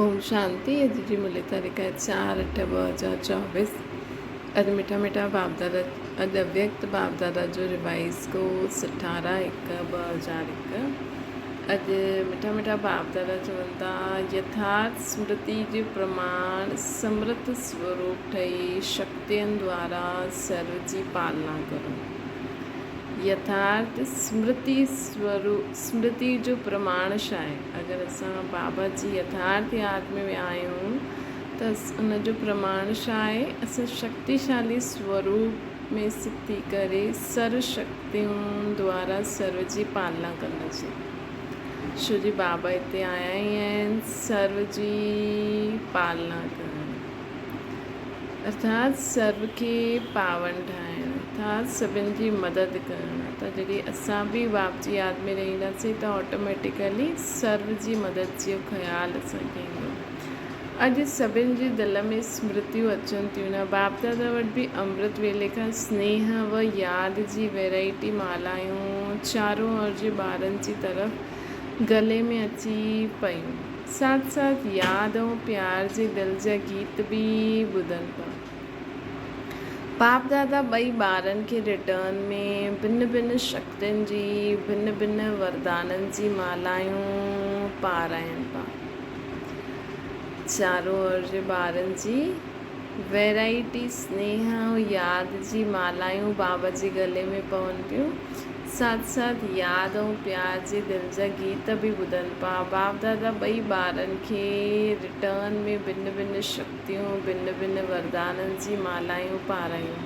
اوم شانتي اڄ جي ملي تاريخ آهي 4/8/2024 اڄ مٺا مٺا باپدادا اڄ اويڪت باپدادا جو ريوائز ڪورس 18/1/2001 اڄ مٺا مٺا باپدادا چون ٿا يٿارٿ سمرتي جي پرماڻ سمرٿ سوروپ ٺهي شڪتين دوارا سرو جي پالنا ڪرو. يٿارٿ سمرتي سوروپ سمرتي جو پرماڻ ڇا آهي؟ اگر اسان بابا جي يٿارٿ ياد ۾ ويا آهيون ته ان جو پرماڻ ڇا آهي؟ اسان شڪتيشالي سوروپ ۾ سٿ ٿي ڪري سرو شڪتين دوارا سرو جي پالنا ڪنداسين. ڇو جي بابا هتي آيا ئي آهن سرو جي پالنا ڪرڻ. ارٿات سرو کي پاون ٺاهڻ، ارٿات سڀن جي مدد ڪرڻ. ته جڏهن اسان به باپ جي ياد ۾ رهنداسين ته آٽوميٽيڪلي سرو جي مدد جو خيال اسان کي ايندو. اڄ سڀن جي دل ۾ سمرتيون اچن ٿيون نه باپ دادا وٽ به امرت ويلي کان سنيهه و ياد جي ويرائٽي مالايون چارون اور جي ٻارن جي طرف گلي ۾ اچي پيون. ساٿ ساٿ ياد ۽ پيار جي دل جا گيت به ٻڌن پيا. باپ دادا ٻئي ٻارن کي ريٽرن ۾ ڀن ڀن شڪتين جي ڀن ڀن وردانن جي مالايون پارائين پيا. چارو اور جي ٻارن جي ويرائٽي سنيهه ۽ ياد جي مالايون بابا جي گلي ۾ پون پيون. ساٿ ساٿ ياد ۽ پيار جي دل جا گيت به ٻڌن پيا. باپ دادا ٻئي ٻارن کي ريٽرن ۾ ڀن ڀن شڪتيون، ڀن ڀن وردانن جي مالايون پارايون.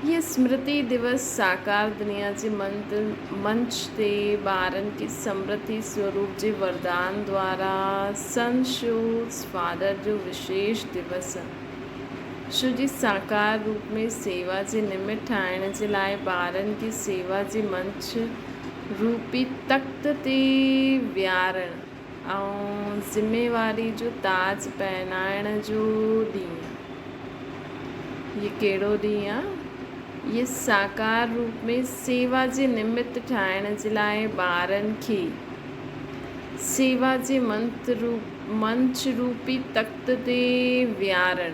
هيء سمرتي دوس ساڪار دنيا جي منچ تي ٻارن کي سمرتي سوروپ جي وردان دوارا سن شوز فادر جو وشيش دوس شو جي ساڪار روپ ۾ سيوا جي نمت ٺاهڻ جي لاء ٻارن کي سيوا جي منچ روپي تخت تي ويهارڻ ۽ ذميواري جو تاج پهرائڻ جو ڏينهن. هي ڪهڙو ڏينهن آ؟ هي ساڪار روپ ۾ سيوا جي نمت ٺاهڻ جي لاء ٻارن کي سيوا جي منچ روپي تخت تي ويهارڻ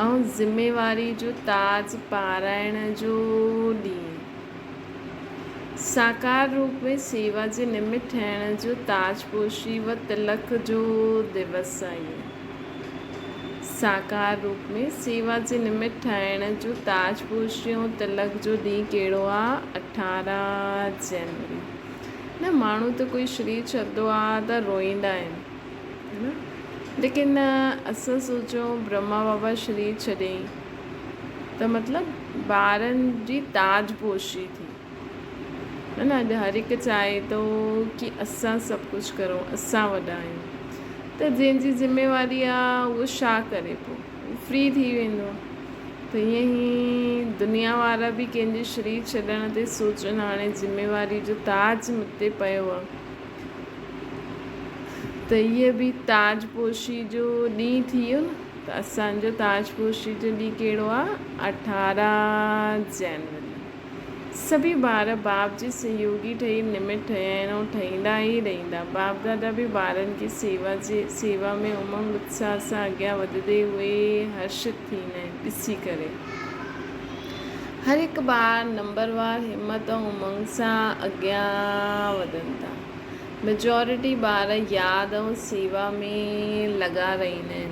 ۽ ذميواري جو تاج پارائڻ جو ڏينهن. ساڪار روپ ۾ سيوا جي نمت ٺهڻ جو تاجپوشي و تلڪ جو دوس آهي. ساڪار روپ ۾ سيوا جي نمت ٺاهڻ جو تاجپوشي ۽ تلڪ جو ڏينهن ڪهڙو آ؟ 18 جنوري. نه ماڻهو ته ڪوئي شرير ڇڏندو آ ته روئيندا آهن نه ليڪن اسان سوچون برهما بابا شرير ڇڏيائين ته مطلب ٻارن جي تاج پوشي ٿي نه نه اڄ هر هڪ چاهي ٿو ڪي اسان سڀ ڪجهه ڪرون اسان وڏا آهيون ته جنهن جي ذميواري آ اهو ڇا ڪري پوء فري ٿي ويندو ته ائين ئي دنيا وارا به ڪنهن جي شرير ڇڏڻ تي سوچن هاڻي ذميواري جو تاج مون تي پيو آ ته هيء به تاج پوشي جو ڏينهن ٿي ويو نه ته اسان جو تاج پوشي جو ڏينهن ڪهڙو آ 18 جنوري. سڀيئي ٻار باپ جي سهيوڳي ٺهي نمت ٺهيا آهن ۽ ٺهيندا ئي رهندا. باپ دادا به ٻارن کي سيوا جي سيوا ۾ امنگ اتساهه سان اڳيان وڌندي اهي هرشت ٿيندا آهن. ڏسي ڪري هر هڪ ٻار نمبروار همت ۽ امنگ سان اڳيان وڌن ٿا. ميجارٽي ٻار ياد ۽ سيوا ۾ لڳا رهندا آهن.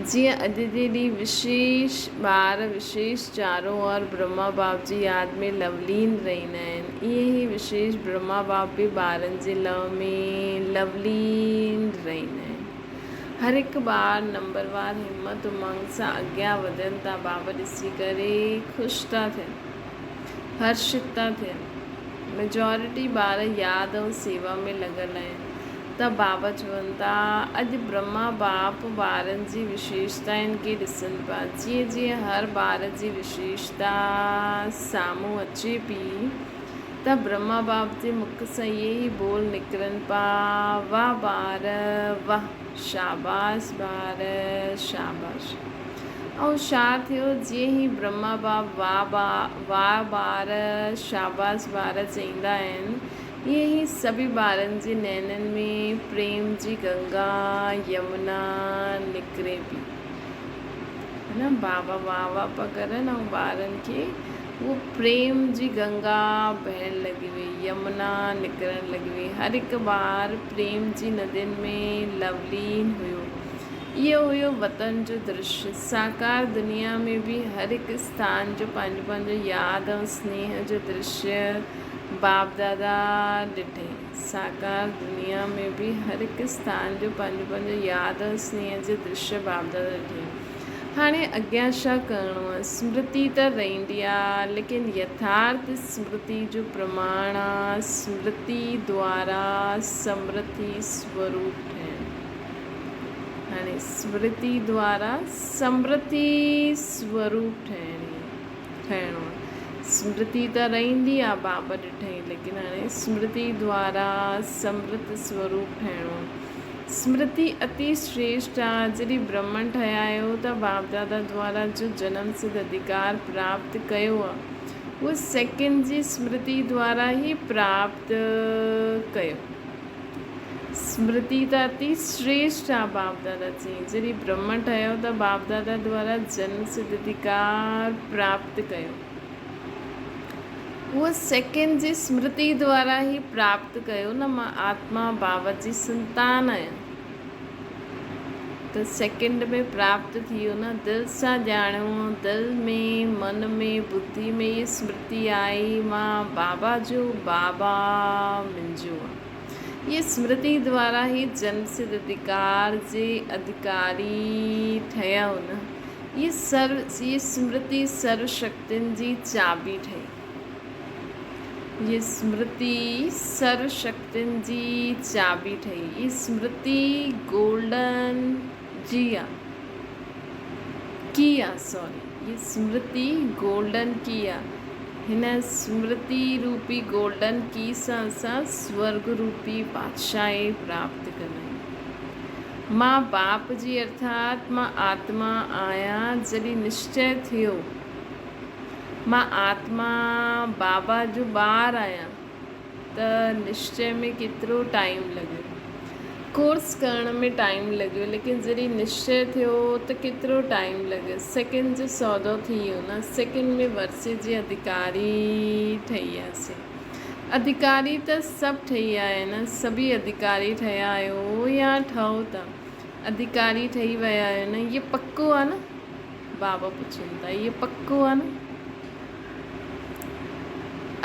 جيئن اڄ جي ڏينهن وشيش ٻار وشيش چارو اور برهما باپ جي ياد ۾ لولين رهندا آهن، ائين ئي وشيش برهما باپ به ٻارن جي لو ۾ لولين رهندا آهن. هر هڪ ٻار نمبروار همت امنگ سان اڳيان وڌن ٿا، بابا ڏسي ڪري خوش ٿا ٿين، هرشت ٿا ٿين. ميجارٽي ٻار ياد ۽ سيوا ۾ لڳل آهن. ته بابا چون ٿا، اڄ برهما باپ ٻارن جي وشيشتائن کي ڏسن پيا. جيئن جيئن هر ٻار جي وشيشتا سامهون اچي پي ته برهما باپ جي مک سان اهي ئي ٻول نڪرن پيا، واه ٻار واه، شاباش ٻار شاباش. ۽ ڇا ٿيو، جيئن ئي برهما باپ واه واه ٻار، شاباش ٻار چئيندا آهن، ائين ئي سڀئي ٻارن جي نينن ۾ پريم جي گنگا، يمنا، نڪري پئي. نه بابا واهه واهه پيا ڪرن ۽ ٻارن کي اهو پريم جي گنگا بهڻ لڳي وئي، يمنا نڪرڻ لڳي وئي. هر هڪ ٻار پريم جي ندين ۾ لولين هيو. اهو هيو وطن جو درشيه. ساڪار دنيا ۾ به هر هڪ اسٿان جو پنهنجو پنهنجو ياد ۽ سنيهه جو درشيه باپ دادا ڏٺي. ساڪار دنيا ۾ به هر هڪ اسٿان جو پنهنجو پنهنجو ياد ۽ سنيهه جو درشيه باپ دادا ڏٺي. هاڻي اڳيان ڇا ڪرڻو آ؟ سمرتي ته رهندي آ، ليڪن يٿارٿ سمرتي جو پرماڻ آ سمرتي دوارا سمرٿي سوروپ ٺهڻ. هاڻي سمرتي دوارا سمرٿي سوروپ ٺهڻي ٺهڻو آ. سمرتي ته رهندي آ باب ڏٺئي ليڪن هاڻي سمرتي دوارا سمرت سوروپ ٺهڻو آ. سمرتي اتي شريشٽ آ جڏهن برهمڻ ٺهيا آهيو ته باپ دادا دوارا جو جنم سڌ اڌڪار پراپت ڪيو آ اهو سيڪنڊ جي سمرتي دوارا ئي پراپت ڪيو. سمرتي ته اتي شريشٽ آ باپ دادا چيائين جڏهن برهمڻ ٺهيو ته باپ دادا دوارا جنم سڌ اڌڪار پراپت ڪيو. اهو سيڪنڊ جي سمرتي دوارا ئي پراپت ڪيو نه مان آتما بابا جي سنتان آهيان ته سيڪنڊ ۾ پراپت ٿي ويو نه دل سان ڄاڻيو دل ۾ من ۾ ٻڌي ۾ هي سمرتي آئي مان بابا جو بابا منهنجو آ. هي سمرتي دوارا ئي جنم سڌ اڌڪار جي اڌڪاري ٺهيا نه هي سرو هي سمرتي سرو شڪتين جي چاٻي ٺهي. هي سمرتي سرو شڪتين جي چاٻي ٺهي. هي سمرتي گولڊن جي آ ڪي آ سوري هي سمرتي گولڊن ڪي آ. هن سمرتي روپي گولڊن ڪي سان اسان سورڳ روپي بادشاهي پراپت ڪندا آهيون. مان باپ جي ارٿات مان آتما آهيان جڏهن نشچي ٿيو مان آتما بابا جو ٻار آهيان ته نشچي ۾ ڪيترو ٽائيم لڳيو. ڪورس ڪرڻ ۾ ٽائيم لڳيو ليڪن جڏهن نشچي ٿيو ته ڪيترو ٽائيم لڳيو سيڪنڊ جو سودو ٿي ويو نه سيڪنڊ ۾ ورثي جي اڌڪاري ٺهي وياسين. اڌڪاري ته سڀ ٺهي ويا آهن، سڀئي اڌڪاري ٺهيا آهيو يا ٺهو ٿا؟ اڌڪاري ٺهي ويا آهيو نه؟ اهو پڪو آهي نه؟ بابا پڇن ٿا، اهو پڪو آهي نه؟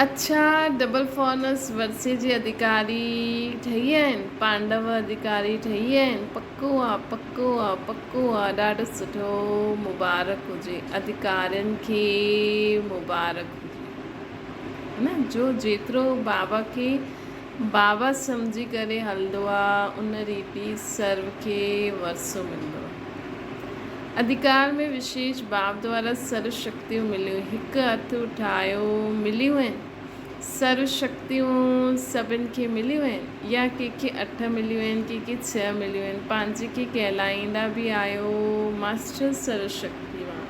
اڇا ڊبل فارنس ورثي جي اڌڪاري ٺهي ويا آهن؟ پانڊو اڌڪاري ٺهي ويا آهن؟ پڪو آ، پڪو آ، پڪو آ، ڏاڍو سٺو، مبارڪ هجي، اڌڪارين کي مبارڪ هجي. نه جو جيترو بابا کي بابا سمجهي ڪري هلندو آ ان ريتي سرو کي ورثو ملندو آ. اڌڪار ۾ وشيش باب دوارا سرو شڪتيون مليون هڪ هٿ اٺايو مليون آهن سرو شڪتيون سڀن کي مليون آهن يا ڪي کي اٺ مليون آهن ڪي کي ڇهه مليون آهن پنهنجي کي ڪهلائيندا به آهيو ماسٽر سرو شڪتيوان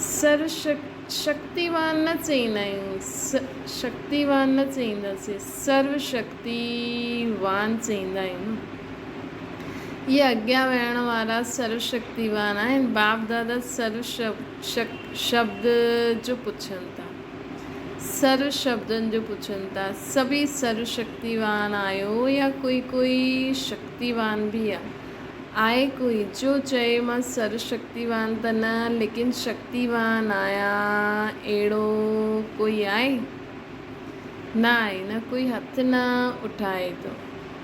سرو شڪتي شڪتيوان نه چئيندا آهيون، شڪتيوان نه چئينداسين، سرو شڪتيوان چئيندا آهيون نه. اهي اڳيان ويهڻ وارا سرو شڪتيوان آهن. باپ دادا سرو شبد جو پڇن ٿا. سرو شبدن جو پڇن ٿا. سڀئي سرو شڪتيوان آهيو يا ڪوئي ڪوئي شڪتيوان به آهي؟ آهي ڪوئي جو چئي مان سرو شڪتيوان ته نه ليڪن شڪتيوان آهيان اهڙو ڪوئي آهي؟ نه آهي نه ڪوئي هٿ نه اٺائي ٿو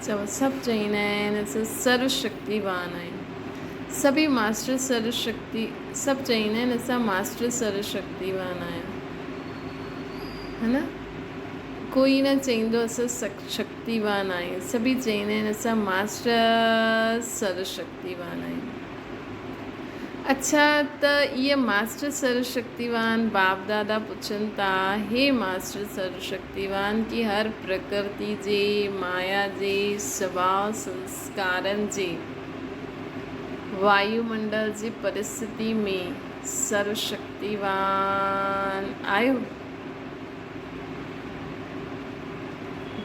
چئو سڀ چئيندا آهن اسان سرو شڪتيوان آهيون سڀئي ماسٽر سرو شڪتي سڀ چئيندا آهن اسان ماسٽر سرو شڪتيوان آهيون ها نه ڪوئي نه چئيندو اسان شڪتيوان آهيون. سڀئي چئيندا آهن اسان ماسٽر سرو شڪتيوان آهيون. اڇا ته اهي ماسٽر سرو شڪتيوان باپ دادا پڇن ٿا هي ماسٽر سرو شڪتيوان ڪي هر پرڪرتي جي مايا جي سڀاء سنسڪارن جي وايو منڊل جي پرستتي ۾ سرو شڪتيوان آهيو؟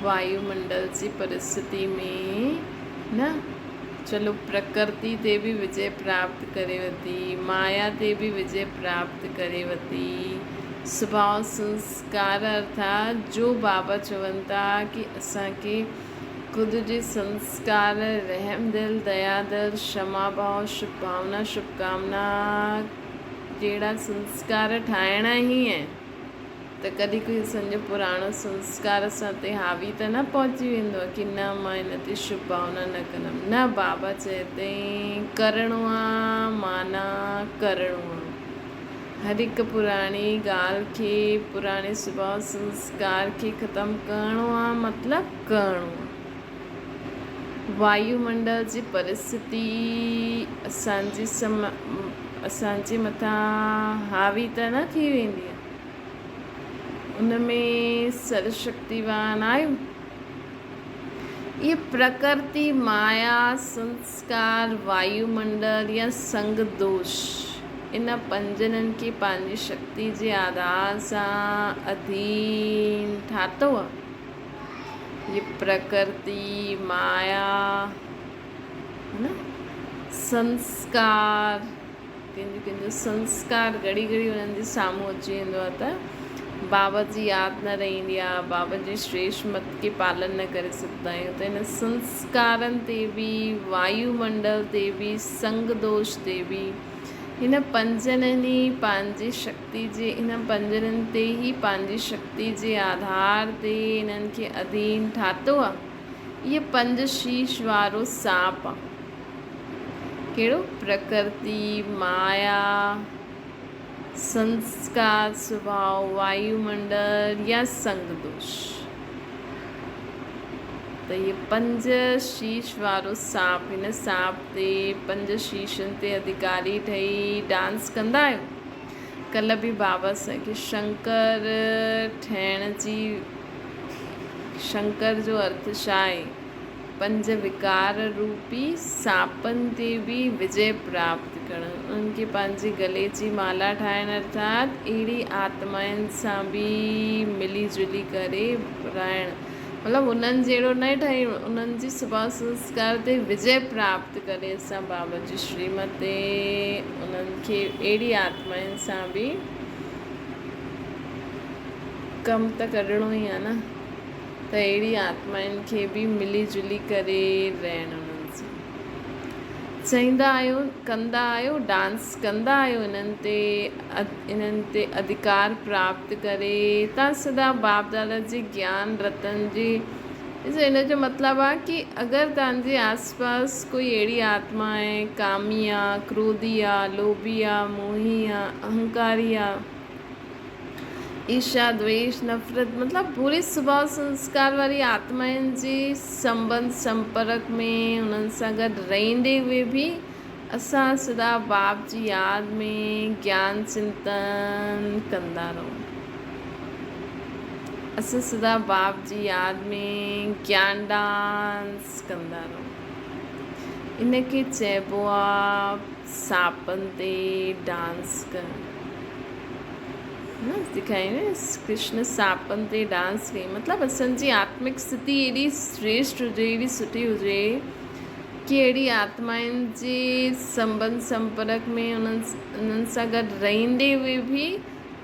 وايومنڊل جي پرسٿتي ۾ نه چلو پرڪرتي تي به وجي پراپت ڪري ورتي، مايا تي به وجي پراپت ڪري ورتي. سڀاء سنسڪار ارٿات جو بابا چون ٿا ڪي اسان کي خود جي سنسڪار، رحم دل، ديا دل، شما ڀاء، شڀ ڀاونا، شڀ ڪامنا جهڙا سنسڪار ٺاهڻا ئي آهن ته ڪڏهن ڪوئي اسان جو پراڻو سنسڪار اسان تي حاوي ته نه پهچي ويندو آهي ڪي نه مان هن تي شڀ ڀاونا نه ڪندم نه بابا چئي تئين ڪرڻو آ معنيٰ ڪرڻو آ هر هڪ پراڻي ڳالهه کي پراڻي سڀاء سنسڪار کي ختم ڪرڻو آ مطلب ڪرڻو آ. وايو منڊل جي پرسٿتي اسان جي سم اسان جي مٿان حاوي ته نه ٿي ويندي آ. ان ۾ سرشڪتيوان آهيو. اهي پرڪرتي، مايا، سنسڪار، وايو منڊل يا سنگ دوش ان پنجنن کي پنهنجي شڪتي جي آڌار سان اڌين ٺاتو آ. هي پرڪرتي، مايا، نه سنسڪار، ڪنهن جو ڪنهن جو سنسڪار گهڙي گهڙي انهن جي سامهون اچي ويندو آهي ته بابا جي ياد نه رهندي آهي، بابا جي شريشٽ مت کي پالن نه ڪري سگهندا آهيون ته هن سنسڪارن تي به، وايو منڊل تي به، سنگ دوش تي به، هن پنجن ئي پنهنجي شڪتي جي انهن پنجرن تي ئي پنهنجي شڪتي جي آڌار تي انهن کي اڌين ٺاتو آ. اهي پنج شيش وارو سانپ آ. ڪهڙو؟ پرڪرتي، مايا، سنسڪار، سڀاء، وايو منڊل يا سنگ دوش. ته اهي پنج شيش وارو سانپ، هن سانپ تي پنج شيشن تي اڌڪاري ٺهي ڊانس ڪندا آهيو. ڪلهه به بابا سائين کي شنڪر ٺهڻ جي شنڪر جو ارٿ ڇا آهي؟ پنج وڪار روپي سانپن تي به وجي پراپت ڪرڻ، انهن کي پنهنجي گلي جي مالا ٺاهڻ ارٿات اهڙي آتمائن سان به ملي جلي ڪري رهڻ مطلب انهن جهڙو نه ٺهي انهن جي سڀاء سنسڪار تي وجي پراپت ڪري اسان بابا جي شريمت تي انهن کي اهڙي آتمائن سان به ڪم ته ڪڍڻو ئي آهي نه ته اهڙي آتمائن کي به ملي جلي ڪري رهڻ انهن سان چئيندا آهيو ڪندا آهيو ڊانس ڪندا آهيو انهن تي انهن تي اڌڪار پراپت ڪري تان سدا باپ دادا جي گيان رتن جي ڏسو ان جو مطلب آ ڪي اگر تان جي آس پاس ڪوئي اهڙي آتما آهي ڪامي آ ڪروڌي آ لوڀي آ موهي آ اهنڪاري آ ايرشا دويش نفرت مطلب بري سڀاء سنسڪار واري آتمائن جي سنبنڌ سمپرڪ ۾ انهن سان گڏ رهندي هئي به اسان سدا باپ جي ياد ۾ گيان چنتن ڪندا رهون. اسان سدا باپ جي ياد ۾ گيان ڊانس ڪندا رهون. ان کي چئبو آ سانپن تي ڊانس ڪرڻ. نه سکائين ڪرشن سانپن تي ڊانس ڪئي مطلب اسان جي آتمڪ اسٿتي ايڏي شريشٽ هجي ايڏي سٺي هجي ڪي اهڙي آتمائن جي سنٻنڌ سمپرڪ ۾ انهن سان گڏ رهندي هئي به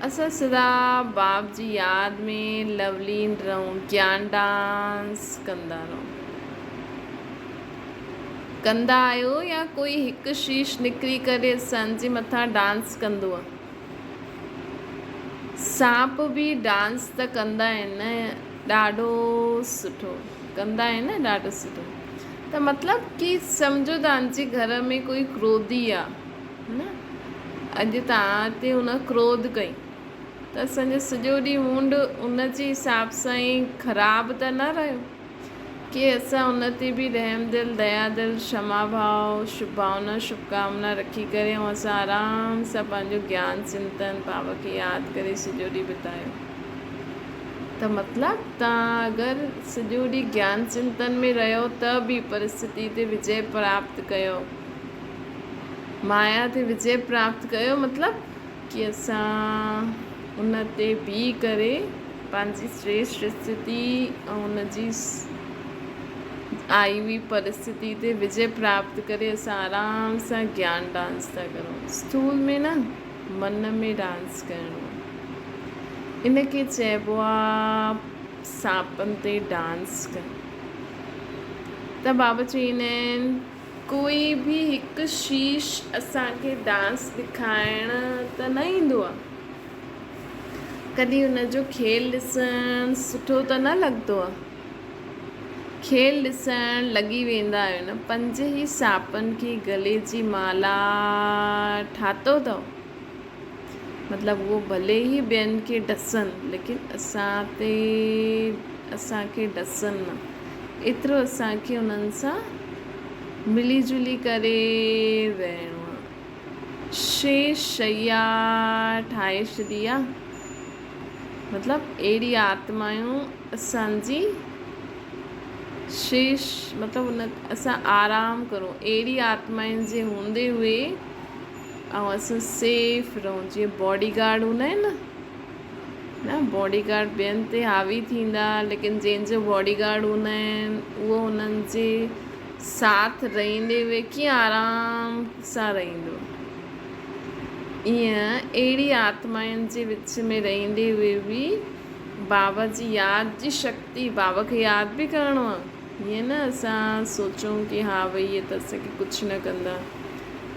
اسان سدا باپ جي ياد ۾ لولين رهون، گيان ڊانس ڪندا رهون. ڪندا آهيو يا ڪوئي هڪ شيش نڪري ڪري اسان جي مٿان ڊانس ڪندو آهي. سانپ به ڊانس ته ڪندا آهن نه ڏاڍو سٺو ڪندا آهن نه ڏاڍو سٺو. ته مطلب ڪي سمجهو توهان جي گهر ۾ ڪوئي ڪروڌي آ نه اڄ توهان تي ان ڪروڌ ڪئي ته اسان جو سڄو ڏينهن مونڊ ان جي حساب سان ئي خراب ته نه رهيو ڪي اسان ان تي به رحم دل ديا دل شما ڀاو شڀ ڀاونا شڀ ڪامنا رکي ڪري ۽ اسان آرام سان پنهنجو گيان چنتن بابا کي ياد ڪري سڄو ڏينهن بتايو. ته مطلب توهان اگر سڄو ڏينهن گيان چنتن ۾ رهيو ته به پرسٿتي تي وجي پراپت ڪيو، مايا تي وجي پراپت ڪيو مطلب ڪي اسان ان تي بيهي ڪري پنهنجي شريشٺ اسٿتي ۽ ان جي آئي هئي پرسٿتي تي وجي پراپت ڪري اسان آرام سان گيان ڊانس ٿا ڪرون. اسٿول ۾ نه من ۾ ڊانس ڪرڻو آهي. ان کي چئبو آ سانپن تي ڊانس ڪرڻ. ته بابا چئيندا آهن ڪوئي به هڪ شيش اسان کي ڊانس ڏکائڻ ته نه ايندو آ. ڪڏهن ان جو کيل ڏسڻ سٺو ته نه لڳندو آ. کيل ڏسڻ لڳي ويندا آهيو نه. پنج ئي سانپن کي گلي جي مالا ٺاتو اٿو. مطلب اهو ڀلي ئي ٻين کي ڊسن ليڪن اسان تي اسان کي ڊسن نه. ايترو اسان کي انهن سان ملي جلي ڪري رهڻو آ. شيش شيا ٺاهي ڇڏي آ. مطلب اهڙي آتمايون اسان جي شيش مطلب ان اسان آرام ڪرون اهڙي آتمائن جي هوندي هئي ۽ اسان سيف رهون جيئن باڊي گارڊ هوندا آهن نه نه باڊي گارڊ ٻين تي حاوي ٿيندا ليڪن جنهن جو باڊي گارڊ هوندا آهن اهو انهن جي ساٿ رهندي اهي ڪيئن آرام سان رهندو. ايئن اهڙي آتمائن جي وچ ۾ رهندي اهي به بابا جي ياد جي شڪتي، بابا کي ياد به ڪرڻو آ. ائين نه اسان سوچون ڪي ها ڀئي اهي ته اسان کي ڪجهه نه ڪندا.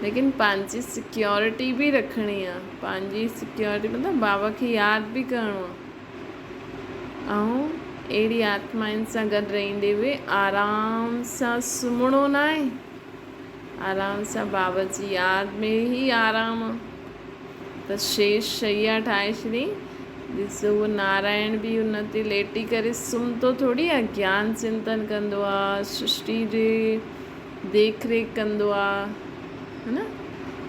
ليڪن پنهنجي سيڪيورٽي به رکڻي آ. پنهنجي سيڪيورٽي مطلب بابا کي ياد به ڪرڻو آ. ۽ اهڙي آتمائن سان گڏ رهندي به آرام سان سمهڻو ناهي. آرام سان بابا جي ياد ۾ ئي آرام ته شيش شيا ٺاهي ڇڏي. ڏسو اهو نارائڻ به ان تي ليٽي ڪري سمهندو ٿوري آهي، گيان چنتن ڪندو آهي، سرشٽي جي ديک ريک ڪندو آ ها نه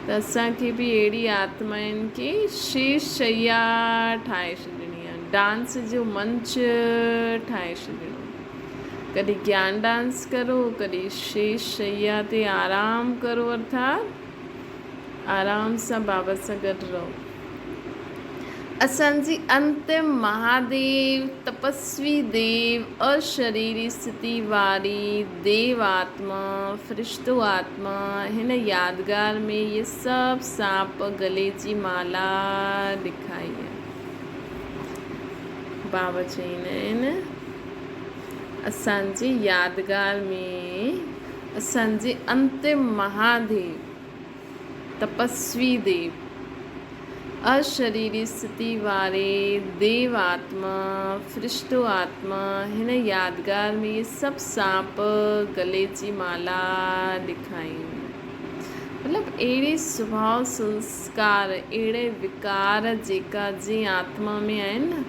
ته اسان کي به اهڙي آتمائن کي شيش شيا ٺاهي ڇڏڻي آ ڊانس جو منچ ٺاهي ڇڏڻو ڪڏهن گيان ڊانس ڪرو ڪڏهن شيش شيا تي آرام ڪرو ارٿات آرام سان بابا سان گڏ رهو. اسان جي انتم مهاديو، تپسوي ديو، اشريري ستي واري ديو آتما، فرشتو آتما، هن يادگار ۾ اهي سڀ سانپ گلي جي مالا ڏکائي آهي. بابا چئيندا آهن، اسان جي يادگار ۾ اسان جي انتم مهاديو، تپسوي ديو، اشريري ستي واري ديو آتما، فرشتو آتما، هن يادگار ۾ اهي سڀ سانپ گلي جي مالا ڏکايون. مطلب اهڙي سڀاء سنسڪار، اهڙي وڪار جيڪا جنهن آتما ۾ آهن نه،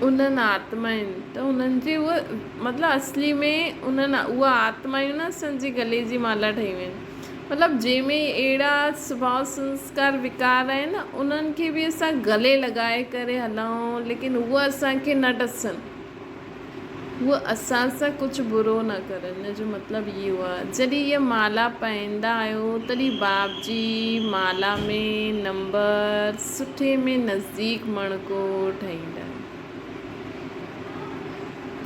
انهن آتمائن ته انهن جي اهو مطلب اصلي ۾ انهن اها آتمائون نه اسان جي گلي جي مالا ٺهي ويون آهن. مطلب جنهن ۾ اهڙا سڀاء سنسڪار وڪار آهن انهن کي به اسان گلي لڳائي ڪري هلون ليڪن هو اسان کي نه ڏسن هو اسان سان ڪجهه برو نه ڪرن ان جو مطلب اهو آهي جڏهن هيء مالا پائيندا آهيو تڏهن باپ جي مالا ۾ نمبر سٺي ۾ نزديڪ مڻڪو ٺهيندا آهيو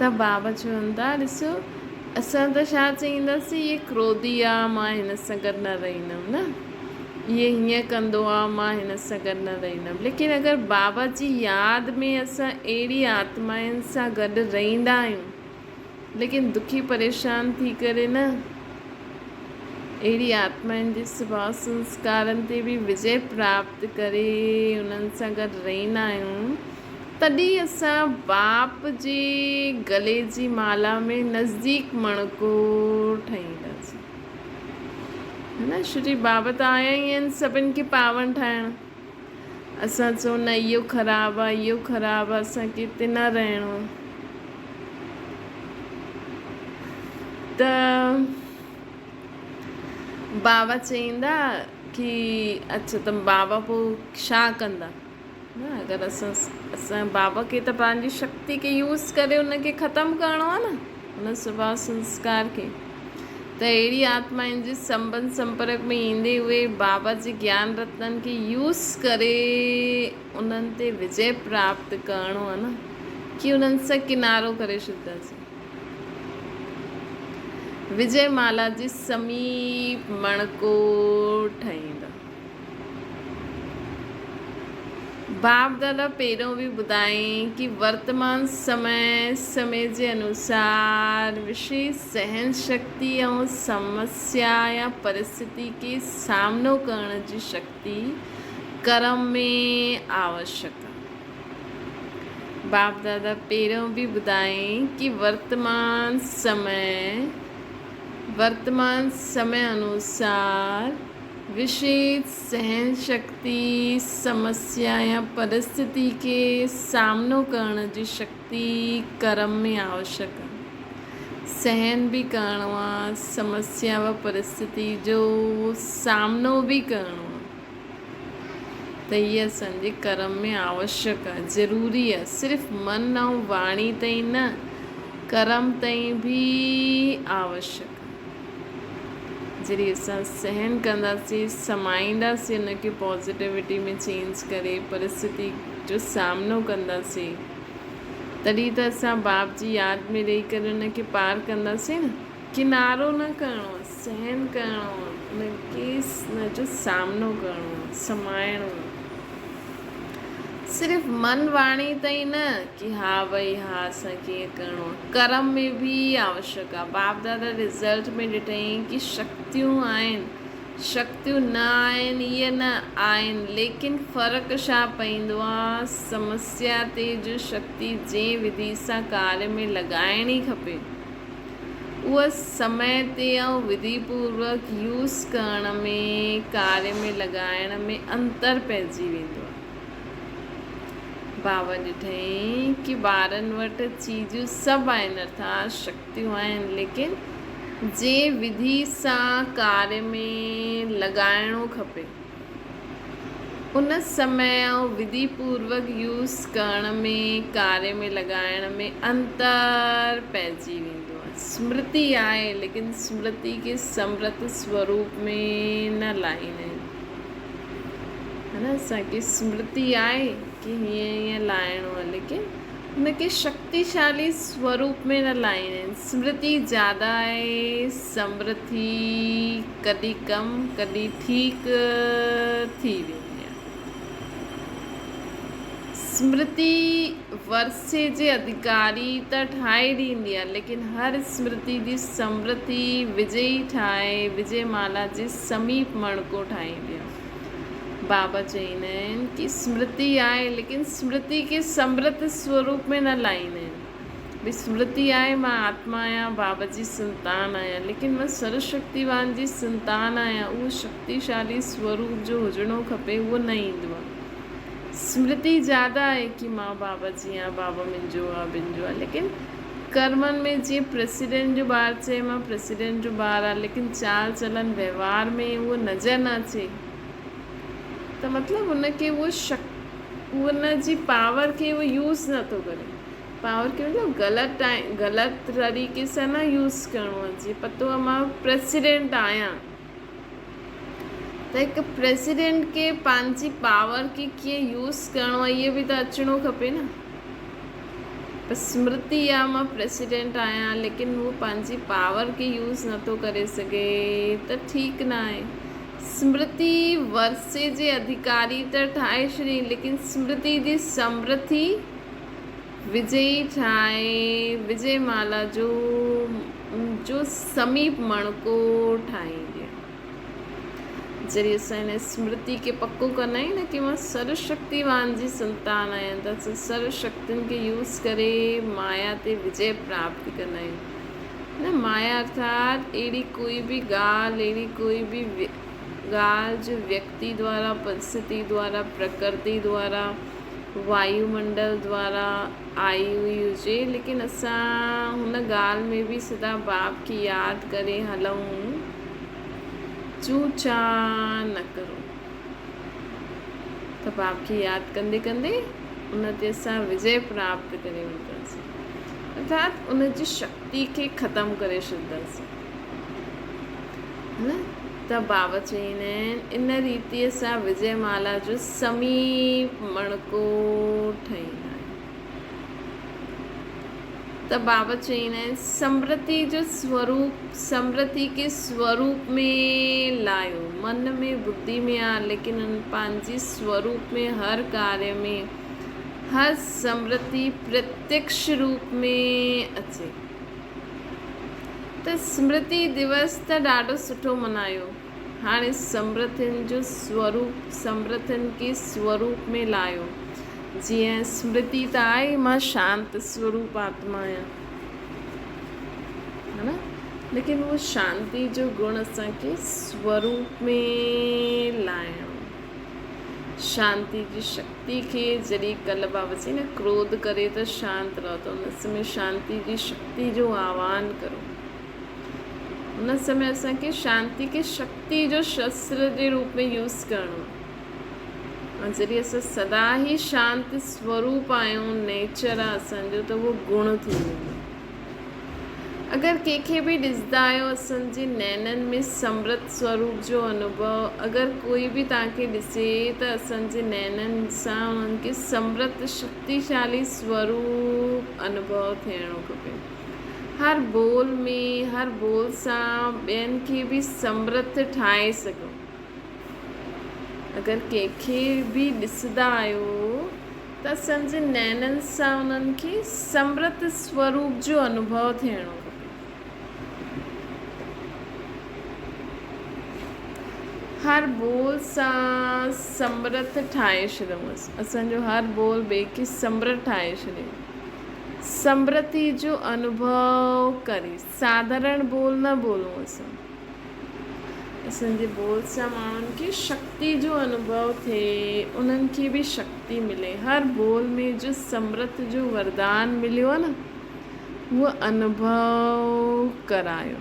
ته بابا چون ٿا ڏسو اسان ته ڇا چئينداسين هي ڪروڌي آ مان هن سان گڏ نه رهندم نه هي هيئن ڪندو آ مان هن سان گڏ نه رهندم ليڪن اگر بابا جي ياد ۾ اسان اهڙي آتمائن سان گڏ رهندا آهيون ليڪن دکي پريشان ٿي ڪري نه اهڙي آتمائن جي سڀاء سنسڪارن تي به وجي پراپت ڪري انهن سان گڏ رهندا آهيون تڏهن اسان باپ جي گلي جي مالا ۾ نزديڪ مڻڪو ٺاهينداسين. نه شري بابا ته آيا ئي آهن سڀن کي پاون ٺاهڻ. اسان چئون نه اهو خراب آ اهو خراب آ اسان کي هتي نه رهڻو آ. ته بابا چئيندا ڪي اڇا ته بابا پوء ڇا ڪندا؟ نه اگر اسان اسان بابا کي ته پنهنجي شڪتي کي يوز ڪري ان کي ختم ڪرڻو آهي نه ان سڀاء سنسڪار کي ته اهڙي آتمائن جي سنٻنڌ سمپرڪ ۾ ايندي اهي بابا جي گيان رتنن کي يوز ڪري انهن تي وجي پراپت ڪرڻو آهي نه ڪي انهن سان ڪنارو ڪري ڇڏنداسين. وجي مالا جي سميپ مڻڪو ٺهيندو. باپ دادا پهريون به ٻڌائين ڪي ورتمان سمي سمي جي انوسار وشيش سهن شڪتي ۽ سمسيا يا پرستتي کي سامنو ڪرڻ جي شڪتي ڪرم ۾ آوشڪ آ. باپ دادا پهريون به ٻڌائين ڪي ورتمان سمي ورتمان سمي انوسار وشيش سهن شڪتي، سمسيا يا پرستتي کي سامنو ڪرڻ جي شڪتي ڪرم ۾ آوشڪ آ. سهن به ڪرڻو آ، سمسيا و پرستتي جو سامنو به ڪرڻو آ ته هي اسان جي ڪرم ۾ آوشڪ آ، ضروري آ. صرف من ۽ واڻي تائين نه، ڪرم تائين به آوشڪ آ. جڏهن اسان سهن ڪنداسين، سمائينداسين ان کي پازيٽوٽي ۾ چينج ڪري پرستتي جو سامنو ڪنداسين تڏهن ته اسان باپ جي ياد ۾ رهي ڪري ان کي پار ڪنداسين نه. ڪنارو نه ڪرڻو آهي، سهن ڪرڻو آهي، ان کي ان جو سامنو ڪرڻو آهي، سمائڻو آهي. صرف من واڻي تائين نه ڪي ها ڀئي ها اسان کي ائين ڪرڻو آهي ڪرم ۾ به آوشڪ آهي باپ دادا رزلٽ ۾ ڏٺائين ڪي شڪتيون آهن شڪتيون نه آهن اهي نه آهن ليڪن فرق ڇا پئيندو آهي سمسيا تي جو شڪتي جنهن وڌي سان ڪاري ۾ لڳائڻي کپي اها سمي تي ۽ وڌي پوروڪ يوز ڪرڻ ۾ ڪاري ۾ لڳائڻ ۾ انتر پئجي ويندو آهي. بابا ڏٺائين ڪي ٻارن وٽ چيزون سڀ آهن ارٿات شڪتيون آهن ليڪن جنهن وڌي سان ڪاري ۾ لڳائڻو کپي. ان سمي ۽ وڌي پوروڪ يوز ڪرڻ ۾ ڪاري ۾ لڳائڻ ۾ انتر پئجي ويندو آهي. سمرتي آهي ليڪن سمرتي کي سمرت سوروپ ۾ نه لاهيندا آهن. ها نه اسان کي سمرتي آهي ڪي هيئن هيئن لاهڻو آهي ليڪن ان کي شڪتيشالي سوروپ ۾ نه لاهيندا آهن. سمرتي زياده آهي سمرٿي ڪڏهن ڪم ڪڏهن ٺيڪ ٿي ويندي آهي. سمرتي ورثي جي اڌڪاري ته ٺاهي ڏيندي آهي ليڪن هر سمرتي جي سمرٿي وجئي ٺاهي وجئي مالا جي سميپ مڻڪو ٺاهيندي آهي. بابا چئيندا آهن ڪي سمرتي آهي ليڪن سمرتي کي سمرت سوروپ ۾ نه لاهيندا آهن. ڀي سمرتي آهي مان آتما آهيان بابا جي سنتان آهيان ليڪن مان سرو شڪتيوان جي سنتان آهيان اهو شڪتيشالي سوروپ جو هجڻو کپي اهو نه ايندو آهي سمرتي زياده آهي ڪي مان بابا جي آهيان بابا منهنجو آهي بنجو آهي ليڪن ڪرمن ۾ جيئن پريسيڊنٽ جو ٻار چئي مان پريسيڊنٽ جو ٻار آهيان ليڪن چال چلن وهنوار ۾ اهو نظر نه اچي ته مطلب ان کي اهو شڪ ان جي پاور کي اهو يوز نٿو ڪري پاور کي مطلب غلط ٽائيم غلط طريقي سان نه يوز ڪرڻو آهي جي پتو آهي مان پريسيڊنٽ آهيان ته هڪ پريسيڊنٽ کي پنهنجي پاور کي ڪيئن يوز ڪرڻو آهي اهو به ته اچڻو کپي نه بس سمرتي آهي مان پريسيڊنٽ آهيان ليڪن هو پنهنجي پاور کي يوز نٿو ڪري سگهي ته ٺيڪ نه آهي سمرتي ورثي جي اڌڪاري ته ٺاهي ڇڏي ليڪن سمرتي جي سمرٿي وجئي ٺاهي وجئي مالا جو جو سميپ مڻڪو ٺاهيندي آهي. جڏهن اسان هن سمرتي کي پڪو ڪندا آهيون نه ڪي مان سرو شڪتيوان جي سنتان آهيان ته اسان سرو شڪتين کي يوز ڪري مايا تي وجئي پراپت ڪندا آهيون نه مايا ارٿات اهڙي ڪوئي به ڳالهه اهڙي ڪوئي به ڳالهه جو ويڪتي دوارا پرستتي دوارا پرڪرتي دوارا وايو منڊل دوارا آئي هئي هجي ليڪن اسان هن ڳالهه ۾ به سدا باپ کي ياد ڪري هلون چون چان نه ڪرون ته باپ کي ياد ڪندي ڪندي ان تي اسان وجي پراپت ڪري وٺنداسين ارٿات ان جي شڪتي کي ختم ڪري ڇڏنداسين. نه ته بابا چئيندا آهن ان ريتيء سان وجي مالا جو سميپ مڻڪو ٺهيندا آهيون. ته بابا چئيندا آهن سمرتي جو سوروپ سمرتي کي سوروپ ۾ لايو. من ۾ ٻڌي ۾ آ ليڪن ان پنهنجي سوروپ ۾ هر ڪاريه ۾ هر سمرتي پرتيڪش روپ ۾ اچي. ته سمرتي دوس ته ڏاڍو سٺو منايو. هاڻي سمرتين جو سوروپ سمرتين کي سوروپ ۾ لايو. جيئن سمرتي ته آهي مان شانت سوروپ آتما آهيان. ها نه؟ ليڪن اهو شانتي جو گڻ اسان کي سوروپ ۾ لاهڻو. شانتي جي شڪتي کي جڏهن ڪل بابا چئي نه ڪروڌ ڪري ته شانت رهو ته ان سمي شانتي جي شڪتي جو آهوان ڪرو. ان سمي اسان کي شانتي کي شڪتي جو شستر جي روپ ۾ يوز ڪرڻو ۽ جڏهن اسان سدا ئي شانت سوروپ آهيون نيچر آهي اسان جو ته اهو گڻ ٿي ويندو. اگر ڪنهن کي به ڏسندا آهيو اسان جي نينن ۾ سمرت سوروپ جو انوڀو اگر ڪوئي به توهان کي ڏسي ته اسان جي نينن سان انهن کي سمرت شڪتيشالي سوروپ انوڀو ٿيڻو کپي. هر ٻول ۾ هر ٻول سان ٻين کي به سمرت ٺاهي سگهون. اگر ڪنهن کي به ڏسندا آهيو ته اسان جي نينن سان انهن کي سمرت سوروپ جو انوڀو ٿيڻو کپي. هر ٻول سان سمرت ٺاهي ڇڏيونس. اسان جو هر ٻول ٻئي کي سمرت ٺاهي ڇڏي. سمرتي جو انوڀو ڪري. ساڌارڻ ٻول نه ٻولون اسان. اسان جي ٻول سان ماڻهن کي شڪتي جو انوڀو ٿئي، انهن کي به شڪتي ملي. هر ٻول ۾ جو سمرت جو وردان مليو آهي نه، اهو انوڀو ڪرايو.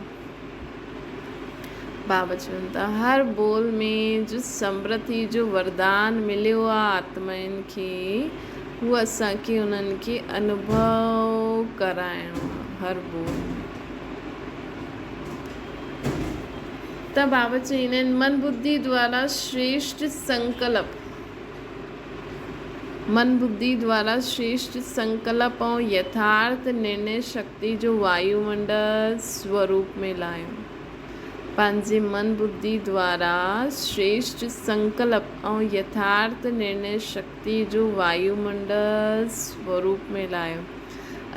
بابا چون ٿا، هر ٻول ۾ جو سمرتي جو وردان مليو آهي آتمائن کي، اهو اسان کي انهن کي انوڀو ڪرائڻو آهي هر ٻول ۾. ته بابا چئيندا آهن، من ٻڌي دوارا شريشٽ سنڪلپ، من ٻڌي دوارا شريشٽ سنڪلپ ۽ يٿارٿ نرڻي شڪتي جو وايومنڊل سوروپ ۾ لاهيو. پنهنجي من ٻڌي دوارا شريشٽ سنڪلپ ۽ يٿارٿ نرڻي شڪتي جو وايومنڊل سوروپ ۾ لاهيو.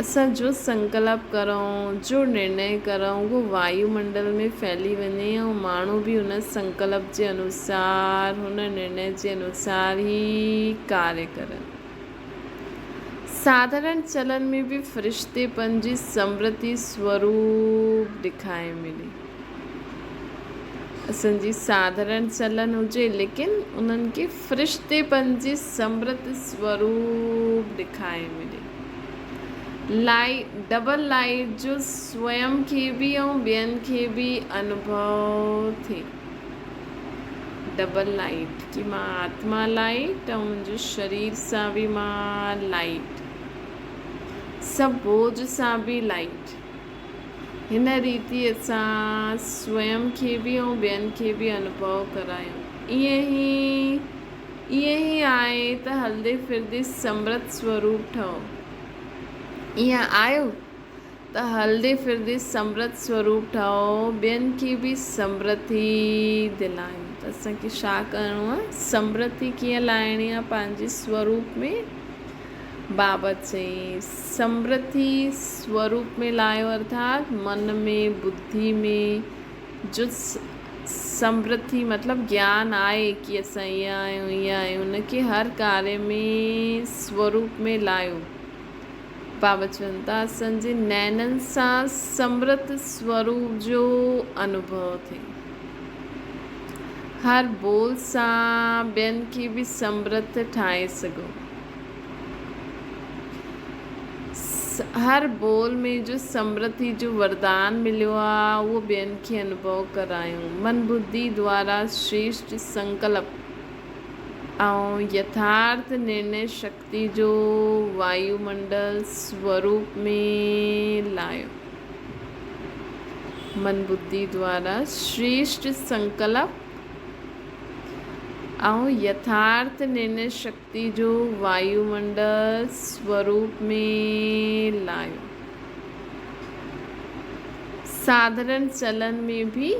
اسان جو سنڪلپ ڪرون، جو نرڻي ڪرون، اهو وايو منڊل ۾ ڦهلي وڃي ۽ ماڻهو به ان سنڪلپ جي انوسار، هن نرڻي جي انوسار ئي ڪاريه ڪرن. ساڌارڻ چلن ۾ به فرشتيپن جي سمرتي سوروپ ڏکائي ملي. اسان جي ساڌارڻ چلن هجي ليڪن انهن کي فرشتيپن جي سمرت سوروپ ڏکائي ملي. لائيٽ ڊبل لائيٽ جو سوئم کي به ۽ ٻين کي به انوڀو ٿئي. ڊبل لائيٽ ڪي مان آتما لائيٽ ۽ منهنجو شرير سان به مان لائيٽ سڀ بوجھ سان به لائيٽ. هن ريتي اسان سوئم کي به ۽ ٻين کي به انوڀو ڪرايون. ائين ئي ائين ئي آهي ته هلندي ڦرندي سمرت سوروپ ٺهو. ائين آهيو ته هلندي ڦرندي سمرت سوروپ ٺهو، ٻين کي به سمرتي دلايون. ته اسان کي ڇا ڪرڻو آهي؟ سمرتي ڪيئن لاهڻي آهي پنهنجي سوروپ ۾؟ بابت چئي، سمرتي سوروپ ۾ لايو ارٿات من ۾، ٻڌي ۾ جو سمرتي مطلب گيان آهي ڪي اسان ائين آهيون ائين آهيون ان کي هر ڪاري ۾ سوروپ ۾ لايو. بابت چون ٿا اسان جي نينن سان سمرت سوروپ جو انوڀو ٿئي. هر ٻول سان ٻين کي به سمرت ٺاهي سگهون. هر ٻول ۾ جو سمرتي جو وردان مليو آ اهو ٻين کي انوڀو ڪرايون. من ٻڌي دوارا شريشٽ سنڪلپ ۽ يٿارٿ نرڻي شڪتي جو وايومنڊل سوروپ ۾ لايو. من ٻڌي دوارا شريشٽ سنڪلپ ۽ يٿارٿ نرني شڪتي جو وايومنڊل سوروپ ۾ لايو. ساڌرڻ چلن ۾ به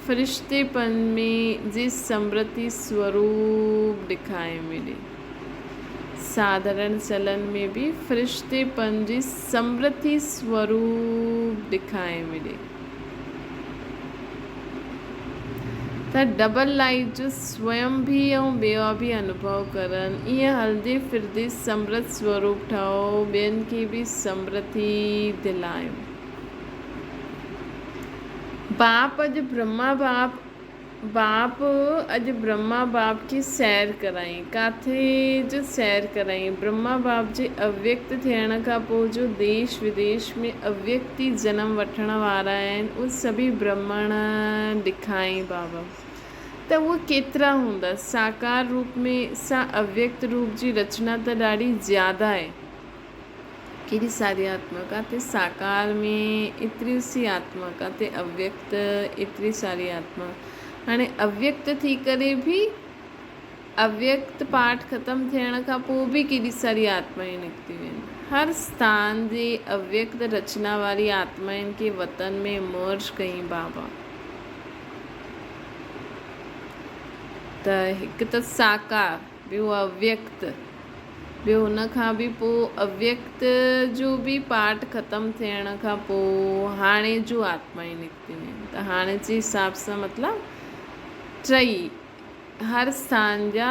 فرشتيپن ۾ جي سمرتي سوروپ ڏکائي ۾ ڏي. ساڌرڻ چلن ۾ به فرشتيپن جي سمرتي سوروپ ڏکائي ۾ ڏي. ته ڊبل لائيف جو سويم به ۽ ٻيا به انوڀو ڪرن. ائين هلندي ڦرندي سمرت سوروپ ٺهو، ٻين کي به سمرتي دلايو. باپ اڄ برهما باپ باپ اڄ برهما باپ کي سير ڪرائين. ڪاٿي جو سير ڪرائين؟ برهما باپ جي اويڪت ٿيڻ کان پوء جو ديش وديش ۾ اويڪتي جنم وٺڻ وارا آهن، اهي سڀئي برهمڻ ڏکائين بابا ته اهي ڪيترا هوندا؟ ساڪار روپ ۾ سان اويڪت روپ جي رچنا ته ڏاڍي زياده آهي. ڪيڏي ساري آتما ڪاٿي ساڪار ۾ ايتري سي آتما ڪاٿي اويڪت ايتري ساري آتما هاڻي اويڪت ٿي ڪري به اويڪت پاٺ ختم ٿيڻ کان پوء به ڪيڏي ساري آتمائون نڪتيون آهن هر اسٿان جي اويڪت رچنا واري آتمائن کي وطن ۾ مرج ڪئين بابا ته هڪ ته ساڪار ٻيو اويڪت ٻيو ان کان به پوء اويڪت جو به پارٽ ختم ٿيڻ کان پوء هاڻي جون آتمائون نڪتيون آهن ته هاڻي جي حساب سان مطلب ٽئي هر اسٿان جا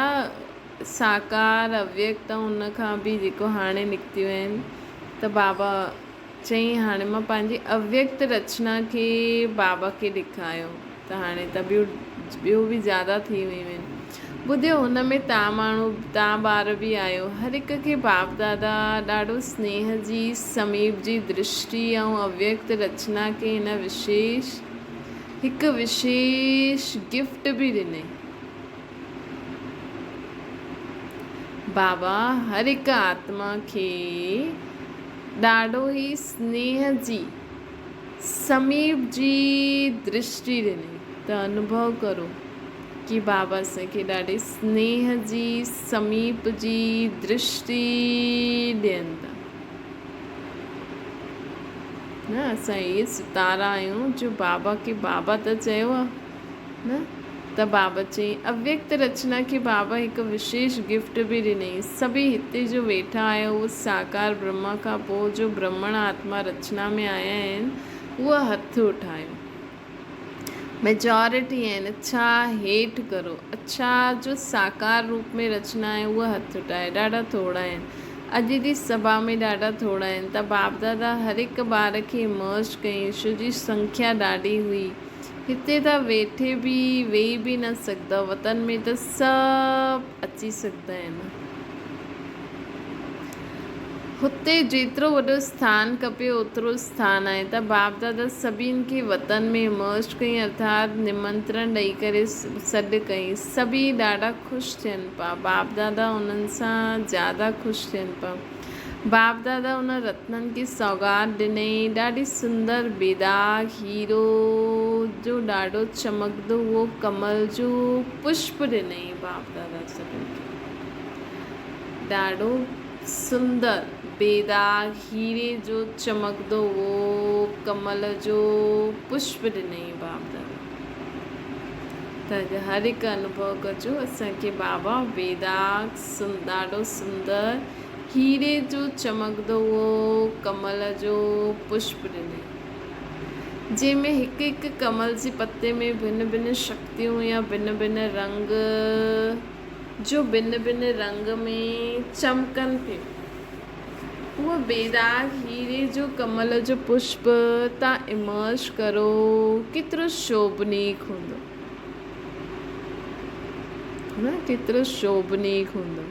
ساڪار اويڪت ۽ ان کان به جيڪو هاڻي نڪتيون آهن ته بابا چيائين هاڻي مان پنهنجي اويڪت رچنا کي بابا کي ڏيکايو ته هاڻي ته ٻيو ٻيو به زياده ٿي ويون آهن. ٻڌيو هن ۾ تان ماڻهو تان ٻار به آيو. هر هڪ کي باپ دادا ڏاڍو سنيهه جي سميپ جي درشٽي ۽ اويڪت رچنا کي هن وشيش هڪ وشيش گفٽ به ڏني. بابا هر هڪ آتما کي ڏاڍو ئي سنيهه جي سميپ جي درشٽي ڏني ته انوڀو ڪرو ڪي بابا اسان کي ڏاڍي سنيهه جي سميپ جي درشٽي ڏين ٿا. نه اسان اهي ستارا آهيون جو بابا کي بابا ته چيو آهي. نه ته بابا چيائين، اويڪت رچنا کي بابا هڪ وشيش گفٽ به ڏنائين. سڀئي هتي جو ويٺا آهيو، اهو ساڪار برهما کان پوء جو برهمڻ آتما رچنا ۾ آيا آهن، اهي هٿ اٺايو. ميجارٽي آهن، اڇا هيٺ ڪرو. اڇا جو ساڪار روپ ۾ رچنا آهي، اهي هٿ اٺايو. ڏاڍا ٿورا آهن. اڄ جي سڀا ۾ ڏاڍا ٿورا آهن ته باپ دادا هر هڪ ٻار کي مرج ڪيائين، ڇو جي سنکيا ڏاڍي هئي. هتي ته ويٺي به ويهي به نه سگهندؤ، وطن ۾ ته سڀ اچي سگهندا آهن. هتي جيترو وڏو اسٿان کپي اوترو اسٿان آهي ته باپ دادا سڀني کي وطن ۾ امرج ڪيائين ارٿات نمنترڻ ڏئي ڪري سڏ ڪيائين. سڀيئي ڏاڍا خوش ٿين پيا. باپ دادا انهن سان زياده خوش ٿين پيا. باپ دادا ان رتنن کي سوغات ڏنئي. ڏاڍي سندر بيداغ هيرو جو ڏاڍو چمڪندو اهو ڪمل جو پشپ ڏنئي. باپ دادا سڀن کي ڏاڍو سندر بيداغ هيري جو چمڪندو اهو ڪمل جو پشپ ڏنئي. باپ دادا ته اڄ هر هڪ انوڀو ڪجو اسان کي بابا بيداغ ڏاڍو سندر هيري جو چمڪندو اهو ڪمل جو پشپ ڏنائين، جنهن ۾ هڪ هڪ ڪمل جي پتي ۾ ڀن ڀن شڪتيون يا ڀن ڀن رنگ جو ڀن ڀن رنگ ۾ چمڪن پيون. اهو بيداغ هيري جو ڪمل جو پشپ تان امرش ڪرو ڪيترو شوڀنيڪ هوندو. نه ڪيترو شوڀنيڪ هوندو.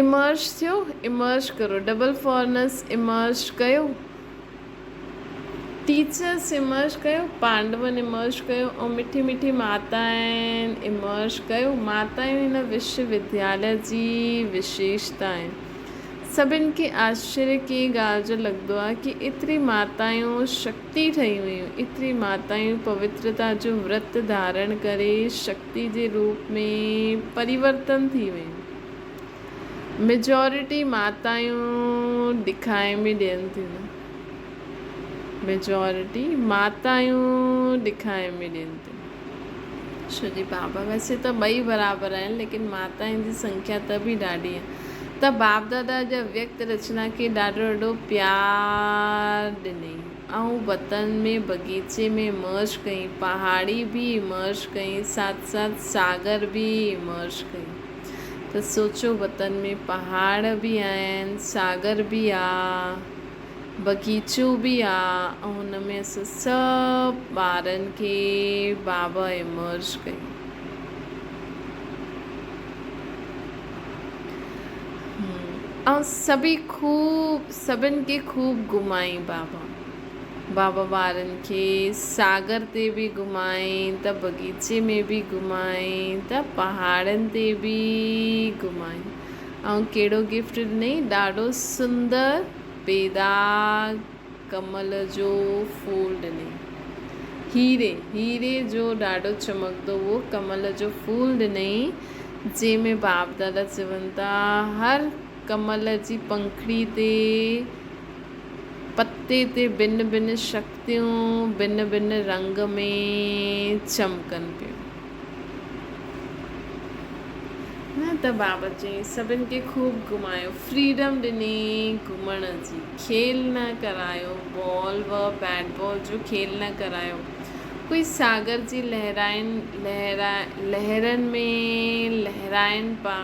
امرش ٿيو، امرش ڪرو، ڊبل فارنس امرش ڪيو، ٽيچرس امرش ڪيو، پانڊون امرش ڪيو ۽ مٺي مٺي ماتائن امرش ڪيو. ماتائون هن وشو ودياليه جي وشيشتا آهن. سڀن کي آشچريه ڪنهن ڳالهه جو لڳندو آهي ڪي ايتري ماتايون شڪتي ٺهي ويون، ايتري ماتايون پوترتا جو ورت ڌارڻ ڪري شڪتي جي روپ ۾ پريورتن ٿي ويون. ميجارٽي ماتايون ڏکائي ۾ ڏين ٿيون نه. ميجارٽي ماتايون ڏکائي ۾ ڏين ٿيون. ڇو جي بابا ويسي ته ٻئي برابر آهن ليڪن ماتائن جي سنکيا ته به ڏاڍي آهي ته باپ دادا جي اويڪت رچنا کي ڏاڍو ڏاڍو پيار ڏنئي ۽ وطن ۾ بغيچي ۾ مرج ڪئي پهاڙي به مرج ڪئي ساٿ ساٿ ساگر به مرج ڪئي ته سوچو وطن ۾ پهاڙ به آهن ساگر به آ بغيچو به آ ۽ ان ۾ اسان سڀ ٻارن کي بابا امرج ڪئي. ۽ سڀئي خوب سڀن کي خوب گهمائين بابا. بابا ٻارن کي ساگر تي به گهمائين ته بغيچي ۾ به گهمائين ته پهاڙن تي به گهمائين. ۽ ڪهڙو گفٽ ڏنئي ڏاڍو سندر بيداغ ڪمل جو ڦول ڏنئي. هيري، هيري جو ڏاڍو چمڪندو اهو ڪمل جو ڦول ڏنئي، جنهن ۾ باپ دادا چون ٿا، هر ڪمل جي پنکڙي تي، پتي تي ڀن ڀن شڪتيون ڀن ڀن رنگ ۾ چمڪن پيون. نه ته بابا چيائين، سڀن کي خوب گهمايو، فريڊم ڏني گهمڻ جي، کيل نه ڪرايو، بال و بيٽ بال جو کيل نه ڪرايو، ڪوئي ساگر جي لهرائن لهرن ۾ لهرائن پا،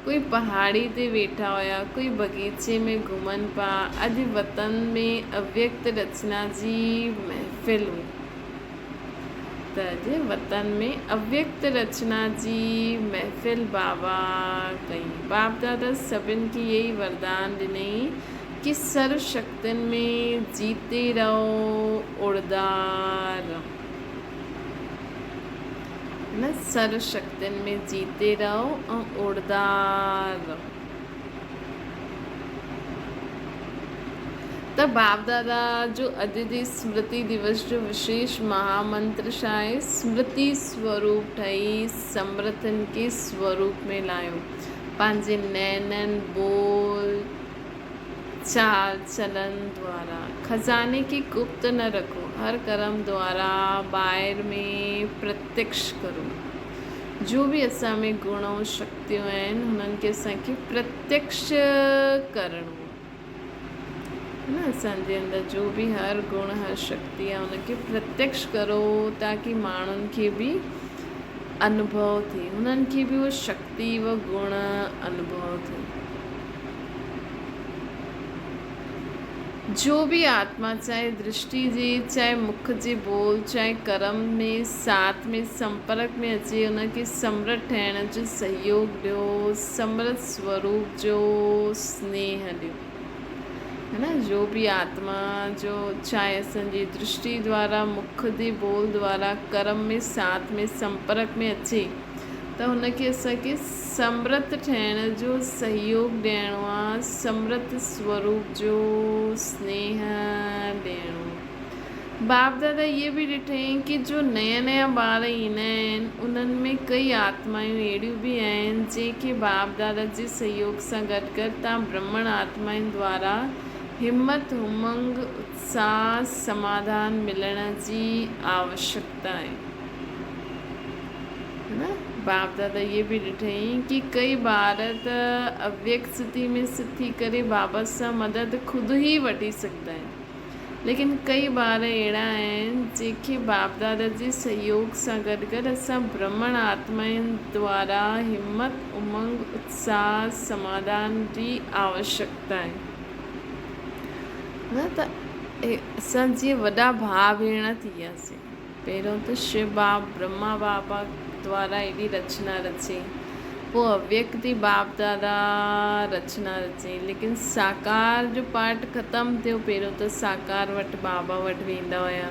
ڪوئي پهاڙي تي ويٺا هيا، ڪوئي بغيچي ۾ گهمن پا، اڄ وطن ۾ اويڪت رچنا جي محفل هئي. ته اڄ وطن ۾ اويڪت رچنا جي محفل بابا ڪئي. باپ دادا سڀن کي اهي ئي وردان ڏنئي ڪي سرو شڪتين ۾ جيتي رهو اڙدا رهو. نه سرو شڪتين ۾ جيتي رهو ۽ اڙدا رهو. ته باپ دادا جو اڄ جي سمرتي دوس جو وشيش مها منتر ڇا آهي؟ سمرتي سوروپ ٺهي سمرٿن کي سوروپ ۾ لايو، پنهنجي نينن، ٻول، چال چلن دوارا خزاني کي گپت نه رکو، هر ڪرم دوارا ٻاهر ۾ پرتيڪش ڪرو. جو به اسان ۾ گڻ ۽ شڪتيون آهن انهن کي اسان کي پرتيڪش ڪرڻو آهي نه اسان جي اندر جو به هر گڻ هر شڪتي آهي ان کي پرتيڪش ڪرو تاڪي ماڻهن کي به انوڀو ٿئي انهن کي به اهو شڪتي و گڻ انوڀو ٿئي. جو به آتما چاهي درشٽي جي، چاهي مک جي ٻول، چاهي ڪرم ۾ ساٿ ۾ سمپرڪ ۾ اچي ان کي سمرت ٺهڻ جو سهيوگ ڏيو، سمرت سوروپ جو سنيهه ڏيو. هي نه جو به آتما جو چاهي اسان جي درشٽي دوارا، مک جي ٻول دوارا، ڪرم ۾ ساٿ ۾ سمپرڪ ۾ اچي ته هن کي اسان کي سمرت ٺهڻ جو سهيوگ ڏيڻو آ، سمرت سوروپ جو سنيهه ڏيڻو. باپ دادا اهي به ڏٺائين ڪي جو نيا نيا ٻار ايندا آهن انهن ۾ ڪئي آتمايون اهڙيون به آهن جنهن کي باپ دادا جي سهيوگ سان گڏ گڏ تان برهمڻ آتمائن دوارا همت، امنگ، اتساهه، سماڌان ملڻ جي آوشڪتا آهي. نه باپ دادا اهي به ڏٺائين ڪي ڪئي ٻار ته اويڪت ستي ۾ ست ٿي ڪري بابا سان مدد خود ئي وٺي سگهندا آهن ليڪن ڪئي ٻار اهڙا آهن جيڪي باپ دادا جي سهيوگ سان گڏ گڏ اسان برهمڻ آتمائن دوارا همت امنگ اتساهه سماڌان جي آوشڪتا آهي نه ته اسان جيئن وڏا ڀاء ڀيڻ ٿي وياسين. پهريون ته شو باب برهما بابا دوارا ايڏي رچنا رچي، پوء اويڪتي باپ دادا رچنا رچي، ليڪن ساڪار جو پارٽ ختم ٿيو، پهريون ته ساڪار وٽ بابا وٽ ويندا هيا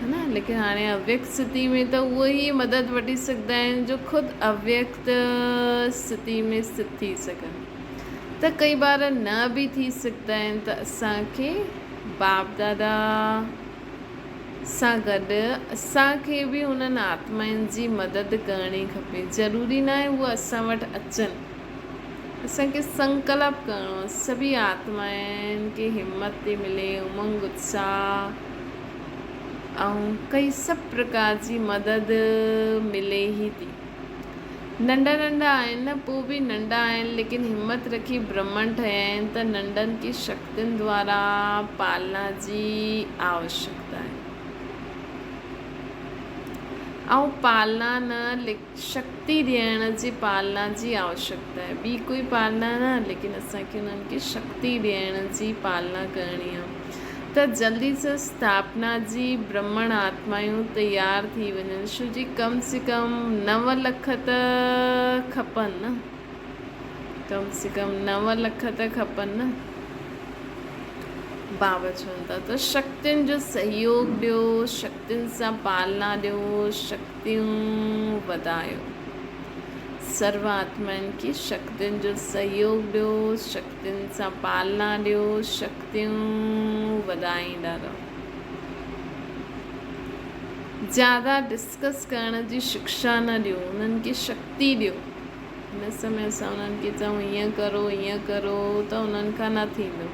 ها نه، ليڪن هاڻي اويڪت ستي ۾ ته اهو ئي مدد وٺي سگهندا آهن جو خود اويڪت ستي ۾ ست ٿي سگهن. ته ڪئي ٻار نه به ٿي سگهندا آهن ته اسان کي باپ دادا سان گڏ اسان کي به انهن آتمائن جي مدد ڪرڻي کپي. ضروري ناهي هو اسان وٽ اچن. اسان کي سنڪلپ ڪرڻو آهي سڀئي آتمائن کي همت ٿي ملي، امنگ، اتساهه ۽ ڪئي سڀ پرڪار جي مدد ملي ئي ٿي. ننڍا ننڍا آهن نه پوء به ننڍا آهن ليڪن همت رکي برهمڻ ٺهيا آهن ته ننڍن کي شڪتين دوارا پالنا جي آوشڪتا آهي ۽ پالنا نه شڪتي ڏيڻ جي پالنا جي آوشڪتا آهي ٻي ڪوئي پالنا نه ليڪن اسان کي انهن کي شڪتي ڏيڻ جي پالنا ڪرڻي آهي. ته جلدي سان اسٿاپنا جي برهمڻ آتمايون تيار ٿي وڃن شو جي ڪم سي ڪم 9 لک ته کپن نه ڪم سي ڪم 9 لک ته کپن نه بابا چون ٿا ته شڪتين جو سهيوگ ڏيو شڪتين سان پالنا ڏيو شڪتيون وڌايو سرو آتمائن کي شڪتين جو سهيوگ ڏيو شڪتين سان پالنا ڏيو شڪتيون وڌائيندا رهو. زياده ڊسڪس ڪرڻ جي شڪشا نه ڏيو، انهن کي شڪتي ڏيو. هن سمي اسان انهن کي چئون هيئن ڪرو هيئن ڪرو ته انهن کان نه ٿيندو.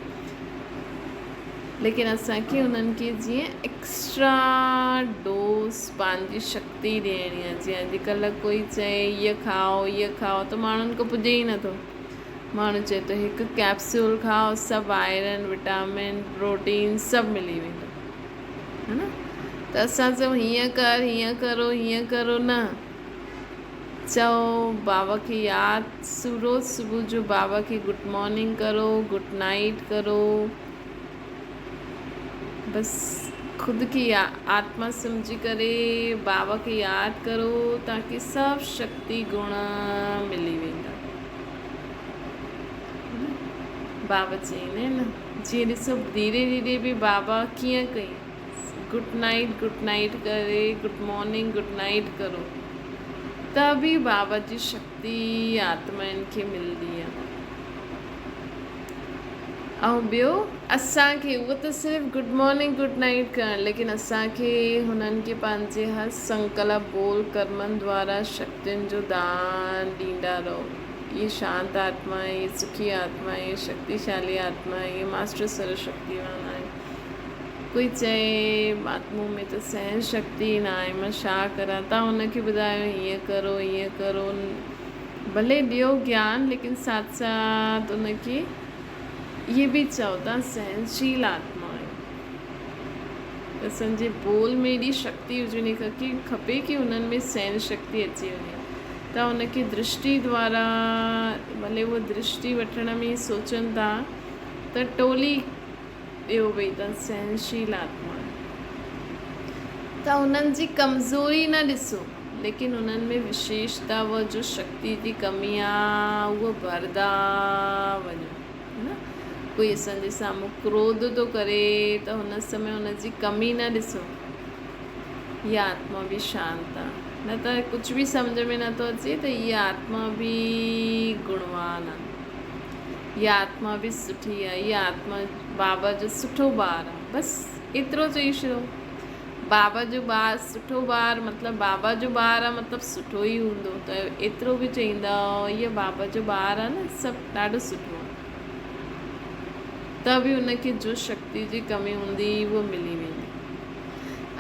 ليڪن اسان کي انهن کي جيئن ايڪسٽرا ڊوز پنهنجي شڪتي ڏيڻي آهي. جيئن اڄڪلهه ڪوئي چئي هيء کائو هيء کائو ته ماڻهن کان پڄي ئي نٿو. ماڻهو چئي ٿو هڪ ڪيپسول کائو سڀ آئرن وٽامن پروٽين سڀ ملي ويندو ها نه ته اسان چئون هيئن ڪر هيئن ڪرو هيئن ڪرو نه چئو بابا کي ياد روز صبح جو بابا کي گڊ مارننگ ڪرو گڊ نائٽ ڪرو بس خود کي آتما سمجهي ڪري بابا کي ياد ڪرو تاڪي سڀ شڪتي گڻ ملي ويندا. بابا چئيندا آهن نه جيئن ڏسو ڌيري ڌيري به بابا ڪيئن ڪئي گڊ نائٽ گڊ نائٽ ڪري گڊ مارننگ گڊ نائٽ ڪرو ته به بابا جي شڪتي آتمائن کي ملندي آهي. ۽ ٻيو اسان کي اهو ته صرف گڊ مارننگ گڊ نائيٽ ڪرڻ ليڪن اسان کي هنن کي پنهنجي هر سنڪلپ ٻول ڪرمن دوارا شڪتين جو دان ڏيندا رهو اهي شانت آتما آهي اهي سکي آتما آهي اهي شڪتيشالي آتما آهي اهي ماسٽر سرو شڪتيوان آهي ڪوئي چئي مون ۾ ته سهن شڪتي نه آهي مان ڇا ڪران تان هن کي ٻڌايو هيئن ڪرو هيئن ڪرو ڀلي ڏيو گيان ليڪن ساٿ ساٿ ان کي اهي به چئو ته سهنشيل آتما آهيو. اسان جي ٻول ۾ ايڏي شڪتي هجڻي کپي ڪي انهن ۾ سهن شڪتي اچي وڃي ته ان کي درشٽي دوارا ڀلي اهو درشٽي وٺڻ ۾ سوچن ٿا ته ٽولي ڏيو ڀئي ته سهنشيل آتما آهيو ته انهن جي ڪمزوري نه ڏسو. ليڪن انهن ۾ وشيشتا و جو شڪتي جي ڪمي آ اهو ڀردا وڃو نه ڪوئي اسان جي سامهون ڪروڌ ٿو ڪري ته هن سمي ان جي ڪمي نه ڏسو هي آتما به شانت آ نه ته ڪجهه به سمجهه ۾ نٿو اچي ته هي آتما به گڻوان آ هي آتما به سٺي آ هي آتما بابا جو سٺو ٻار آ بس ايترو چئي ڇڏو بابا جو ٻار سٺو ٻار مطلب بابا جو ٻار آ مطلب سٺو ئي هوندو ته ايترو به چئيندا هئا هيء بابا جو ٻار آ نه سڀ ڏاڍو سٺو آ ته به ان کي جو شڪتي جي ڪمي هوندي اهو ملي ويندي.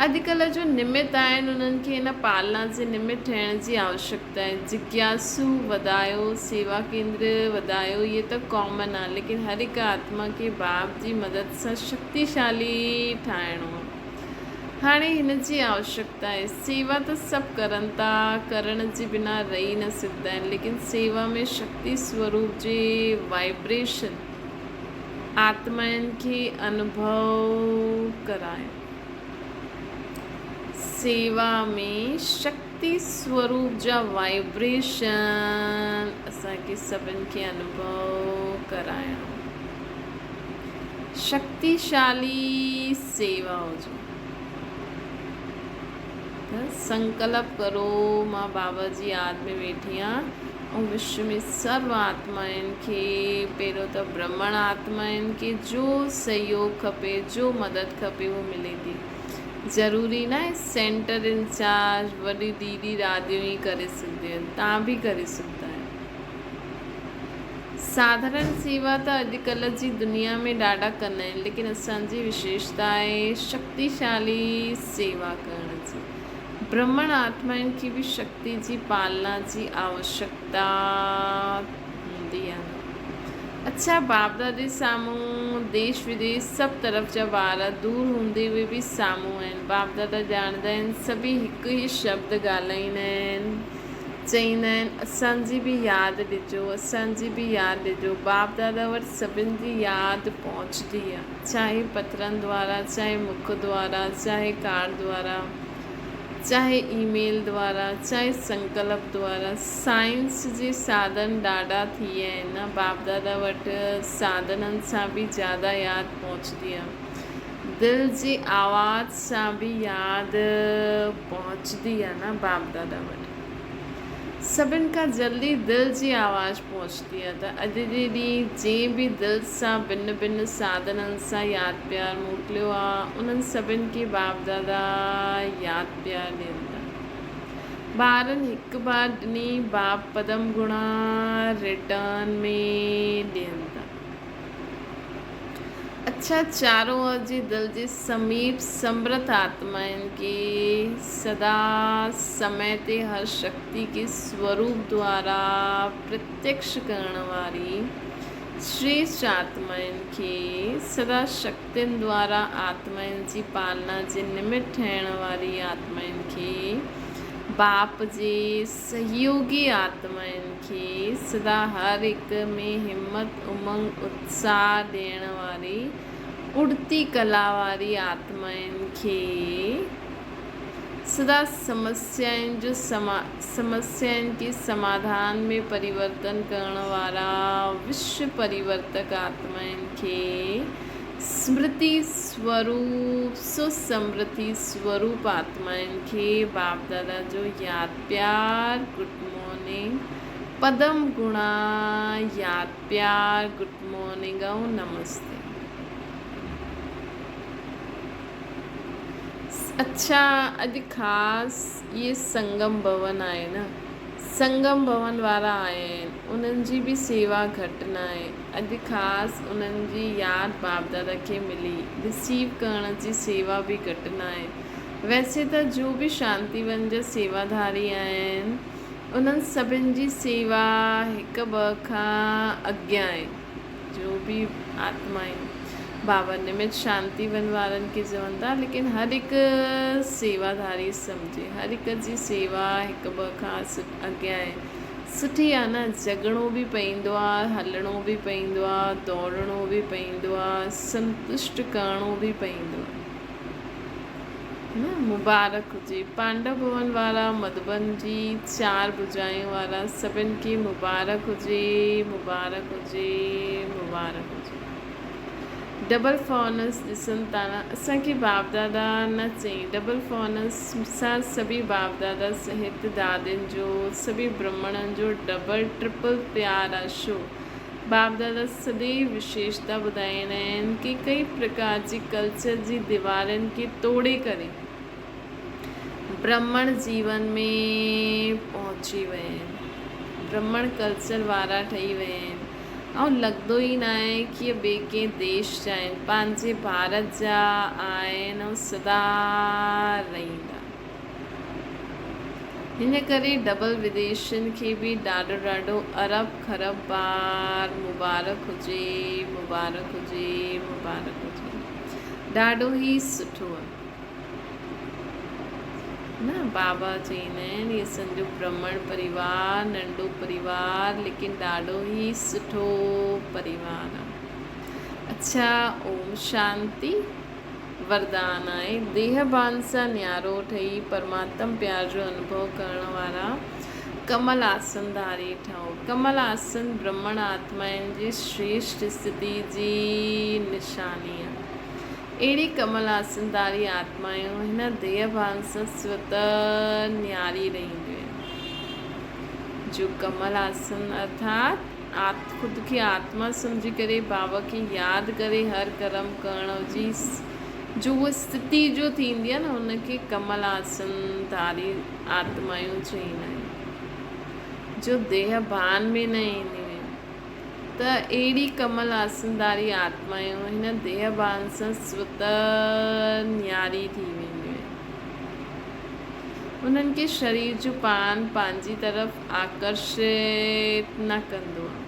اڄڪلهه جو نمت آهن انهن کي ان پالنا جي نمت ٺهڻ جي آوشڪتا آهي. جگياسو وڌايو، سيوا ڪيندر وڌايو اهي ته ڪامن آ ليڪن هر هڪ آتما کي باب جي مدد سان شڪتيشالي ٺاهڻو آ. هاڻي هن جي آوشڪتا آهي. سيوا ته سڀ ڪرن ٿا، ڪرڻ جي بنا رهي نه سگهندا آهن، ليڪن سيوا ۾ شڪتي سوروپ جي وائبريشن آتمائن کي انوڀو ڪرايو. سيوا ۾ شڪتي سوروپ جا وائبريشن اسان کي سڀن کي انوڀو ڪرائڻو. شڪتيشالي سيوا هجي. ته سنڪلپ ڪرو مان بابا جي ياد ۾ ويٺي آهيان ۽ وشو ۾ سرو آتمائن کي پهريون ته برهمڻ آتمائن کي جو سهيوگ کپي جو مدد کپي اهو ملي ٿي. ضروري ناهي سينٽر انچارج وڏي ديدي راديون ئي ڪري سگهنديون آهن تان به ڪري سگهندا آهيو. ساڌارڻ سيوا ته اڄ ڪلهه جي دنيا ۾ ڏاڍا ڪندا آهن ليڪن اسان جي وشيشتا آهي شڪتيشالي سيوا ڪرڻ جي. برهمڻ آتمائن کي به شڪتي جي پالنا جي آوشڪتا هوندي آهي. اڇا باپدادي سامهون ديش وديش سڀ طرف جا ٻار دور هوندي هوئي به سامهون آهن. باپدادا ڄاڻندا آهن سڀئي هڪ ئي شبد ڳالهائيندا آهن. چئيندا آهن اسان جي به ياد ڏجو اسان جي به ياد ڏجو. باپدادا وٽ سڀن جي ياد پهچندي آهي چاهي پترن دوارا چاهي مک دوارا چاهي ڪارڊ دوارا. چاهي اي ميل دوارا چاهي سنڪلپ دوارا سائنس جي ساڌن ڏاڍا ٿي ويا آهن نه باپ دادا وٽ ساڌنن سان به زياده ياد پهچندي آهي دل جي آواز سان به ياد پهچندي آهي نه باپ دادا وٽ سڀن کان جلدي دل جي آواز پهچندي آهي ته اڄ جي ڏينهن جنهن به دل سان ڀن ڀن ساڌنن سان ياد پيار موڪليو آهي انهن سڀن کي باپ دادا ياد پيار ڏين ٿا. ٻارن هڪ بار ڏني باپ پدم گڻا ريٽرن ۾ ڏين ٿا. اڇا چارون اور جي دل جي سميپ سمرٿ آتمائن کي سدا سمي تي هر شڪتي کي سوروپ دوارا پرتيڪش ڪرڻ واري شريشٽ آتمائن کي سدا شڪتين دوارا آتمائن جي پالنا جي نمت ٺهڻ واري آتمائن کي باپ جي سهيوگي آتمائن کي سدا هر هڪ ۾ همت، امنگ، اتساهه ڏيڻ واري اڙتي ڪلا واري آتمائن کي سدا سمسيائن جو سمسيائن کي سماڌان ۾ پريورتن ڪرڻ وارا وشو پريورتڪ آتمائن کي سمرتي سوروپ سوسمرتي سوروپ آتمائن کي باپ دادا جو ياد پيار گڊ مارننگ پدم گڻا ياد پيار گڊ مارننگ ۽ نمستي. اڇا اڄ خاص اهي سنگم ڀون آهي نه سنگم ڀون وارا آيا آهن انهن جي به سيوا گهٽ ناهي اڄ خاص انهن جي ياد باپ دادا کي ملي رسيو ڪرڻ جي سيوا به گهٽ ناهي ويسي ته جو به شانتي ون جا سيواڌاري آهن انهن سڀن جي سيوا هڪ ٻه کان اڳيان آهي جو به آتما آهن بابا نمت شانتي ون وارن کي چون ٿا ليڪن هر هڪ سيواڌاري سمجهي هر هڪ جي سيوا هڪ ٻه کان اڳيان آهي سٺي آهي نه جڳڻو به پئيندو آهي هلڻو به پئيندو آهي دوڙڻو به پئيندو آهي سنتشٽ ڪرڻو به پئيندو آهي. نه مبارڪ هجي پانڊو ڀون وارا مڌوبن جي چار ڀجايون وارا سڀن کي مبارڪ هجي مبارڪ هجي مبارڪ هجي ڊبل فونس ڏسن ٿا نه اسان کي باپ دادا نه چئي ڊبل فونس سان سڀي باپ دادا سهت دادين جو سڀي برهمڻن جو ڊبل ٽرپل پيار آ شو باپ دادا سديو وشيشتا ٻڌائيندا آهن ڪي ڪئي پرڪار جي ڪلچر جي ديوارن کي توڙي ڪري برهمڻ جيون ۾ پهچي ويا آهن برهمڻ ڪلچر وارا ٺهي ويا آهن ۽ لڳندو ئي ناهي ڪي اهي ٻئي ڪنهن ديش جا آهن پنهنجي ڀارت جا آهن ۽ سدا رهندا. هن ڪري ڊبل وديشين کي به ڏاڍو ڏاڍو ارب کرب بار مبارڪ هجي مبارڪ هجي مبارڪ هجي ڏاڍو ئي سٺو آ نه بابا چئيندا آهن هي اسان جو برهمڻ پريوار ننڍو پريوار ليڪن ڏاڍو ئي سٺو پريوار آ اڇا اوم شانتي. وردان آهي. ديهه ڀان سان نيارو ٺهي پرماتم پيار جو انوڀو ڪرڻ وارا ڪمل آسن ڌاري ٺهو. ڪمل آسن برهمڻ آتمائن جي شريشٽ استٿي جي نشاني آهي. اهڙي ڪمل آسنداري آتمائون هن ديهه ڀان سان سوتر نياري رهنديون آهن. جو ڪمل آسن ارٿات آت خود کي آتما سمجهي ڪري بابا کي ياد ڪري هر ڪرم ڪرڻ جي جو اها اسٿتي جو ٿيندي آهي نه ان کي ڪمل آسن ڌاري آتمائون چئيندا آهن. جو ديهه ڀان ۾ نه اينديون آهن. ته اهڙي ڪمل آسنداري آتمائون هن ديهه ڀان سان سوتر نياري ٿي وينديون آهن. انهن کي شرير جو پان پنهنجي طرف آڪرشت نه ڪندو آهي.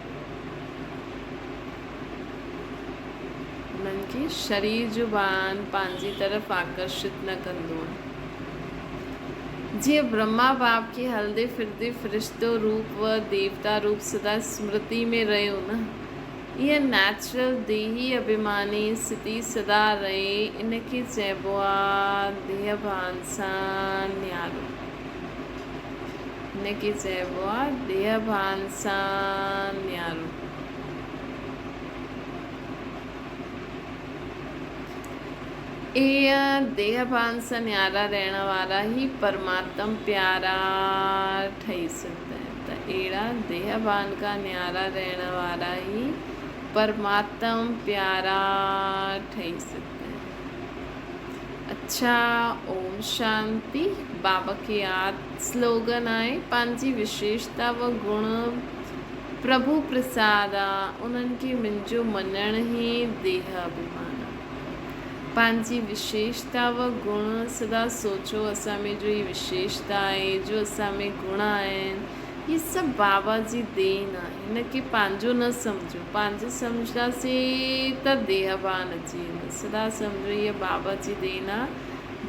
انهن کي شرير جو ڀان پنهنجي طرف آڪرشت نه ڪندو آهي. جيئن برهما باپ کي هلندي ڦرندي فرشتو روپ و ديوتا روپ سدا سمرتي ۾ رهيو نه، اها نيچرل ديهي اڀيماني اسٿتي سدا رهي، ان کي چئبو آ ديهه ڀان سان نيارو. ان کي چئبو آ ديهه ڀان سان نيارو. ايئن ديهه ڀان سان نيارا رهڻ وارا ئي پرماتم پيارا ٺهي سگهندا آهن ته اهڙا ديهه ڀان کان نيارا رهڻ وارا ئي پرماتم پيارا ٺهي سگهندا آهن. اڇا اوم شانتي بابا کي ياد سلوگن آهي پنهنجي وشيشتا و گڻ پرڀو پرساد آ انهن کي منهنجو مڃڻ ئي ديهه اڀيمان آ. پنهنجي وشيشتا و گڻ سدا سوچو اسان ۾ جو هي وشيشتا آهي جو اسان ۾ گڻ آهن هي سڀ بابا جي دين آ هن کي پنهنجو نه سمجهو پنهنجو سمجهنداسين ته ديهه ڀان اچي ويندو سدا سمجهو هيء بابا جي دين آ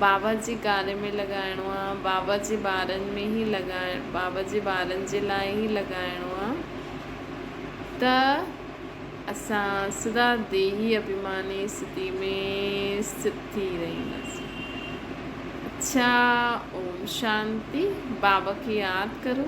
بابا جي ڪاري ۾ لڳائڻو آ، بابا جي ٻارن ۾ ئي لڳائڻ، بابا جي ٻارن جي لاء ئي لڳائڻو آ ته اسان سدا ديهي اڀيماني اسٿتي ۾ اسٿت ٿي رهنداسين. اڇا اوم شانتي. بابا کي ياد ڪرو.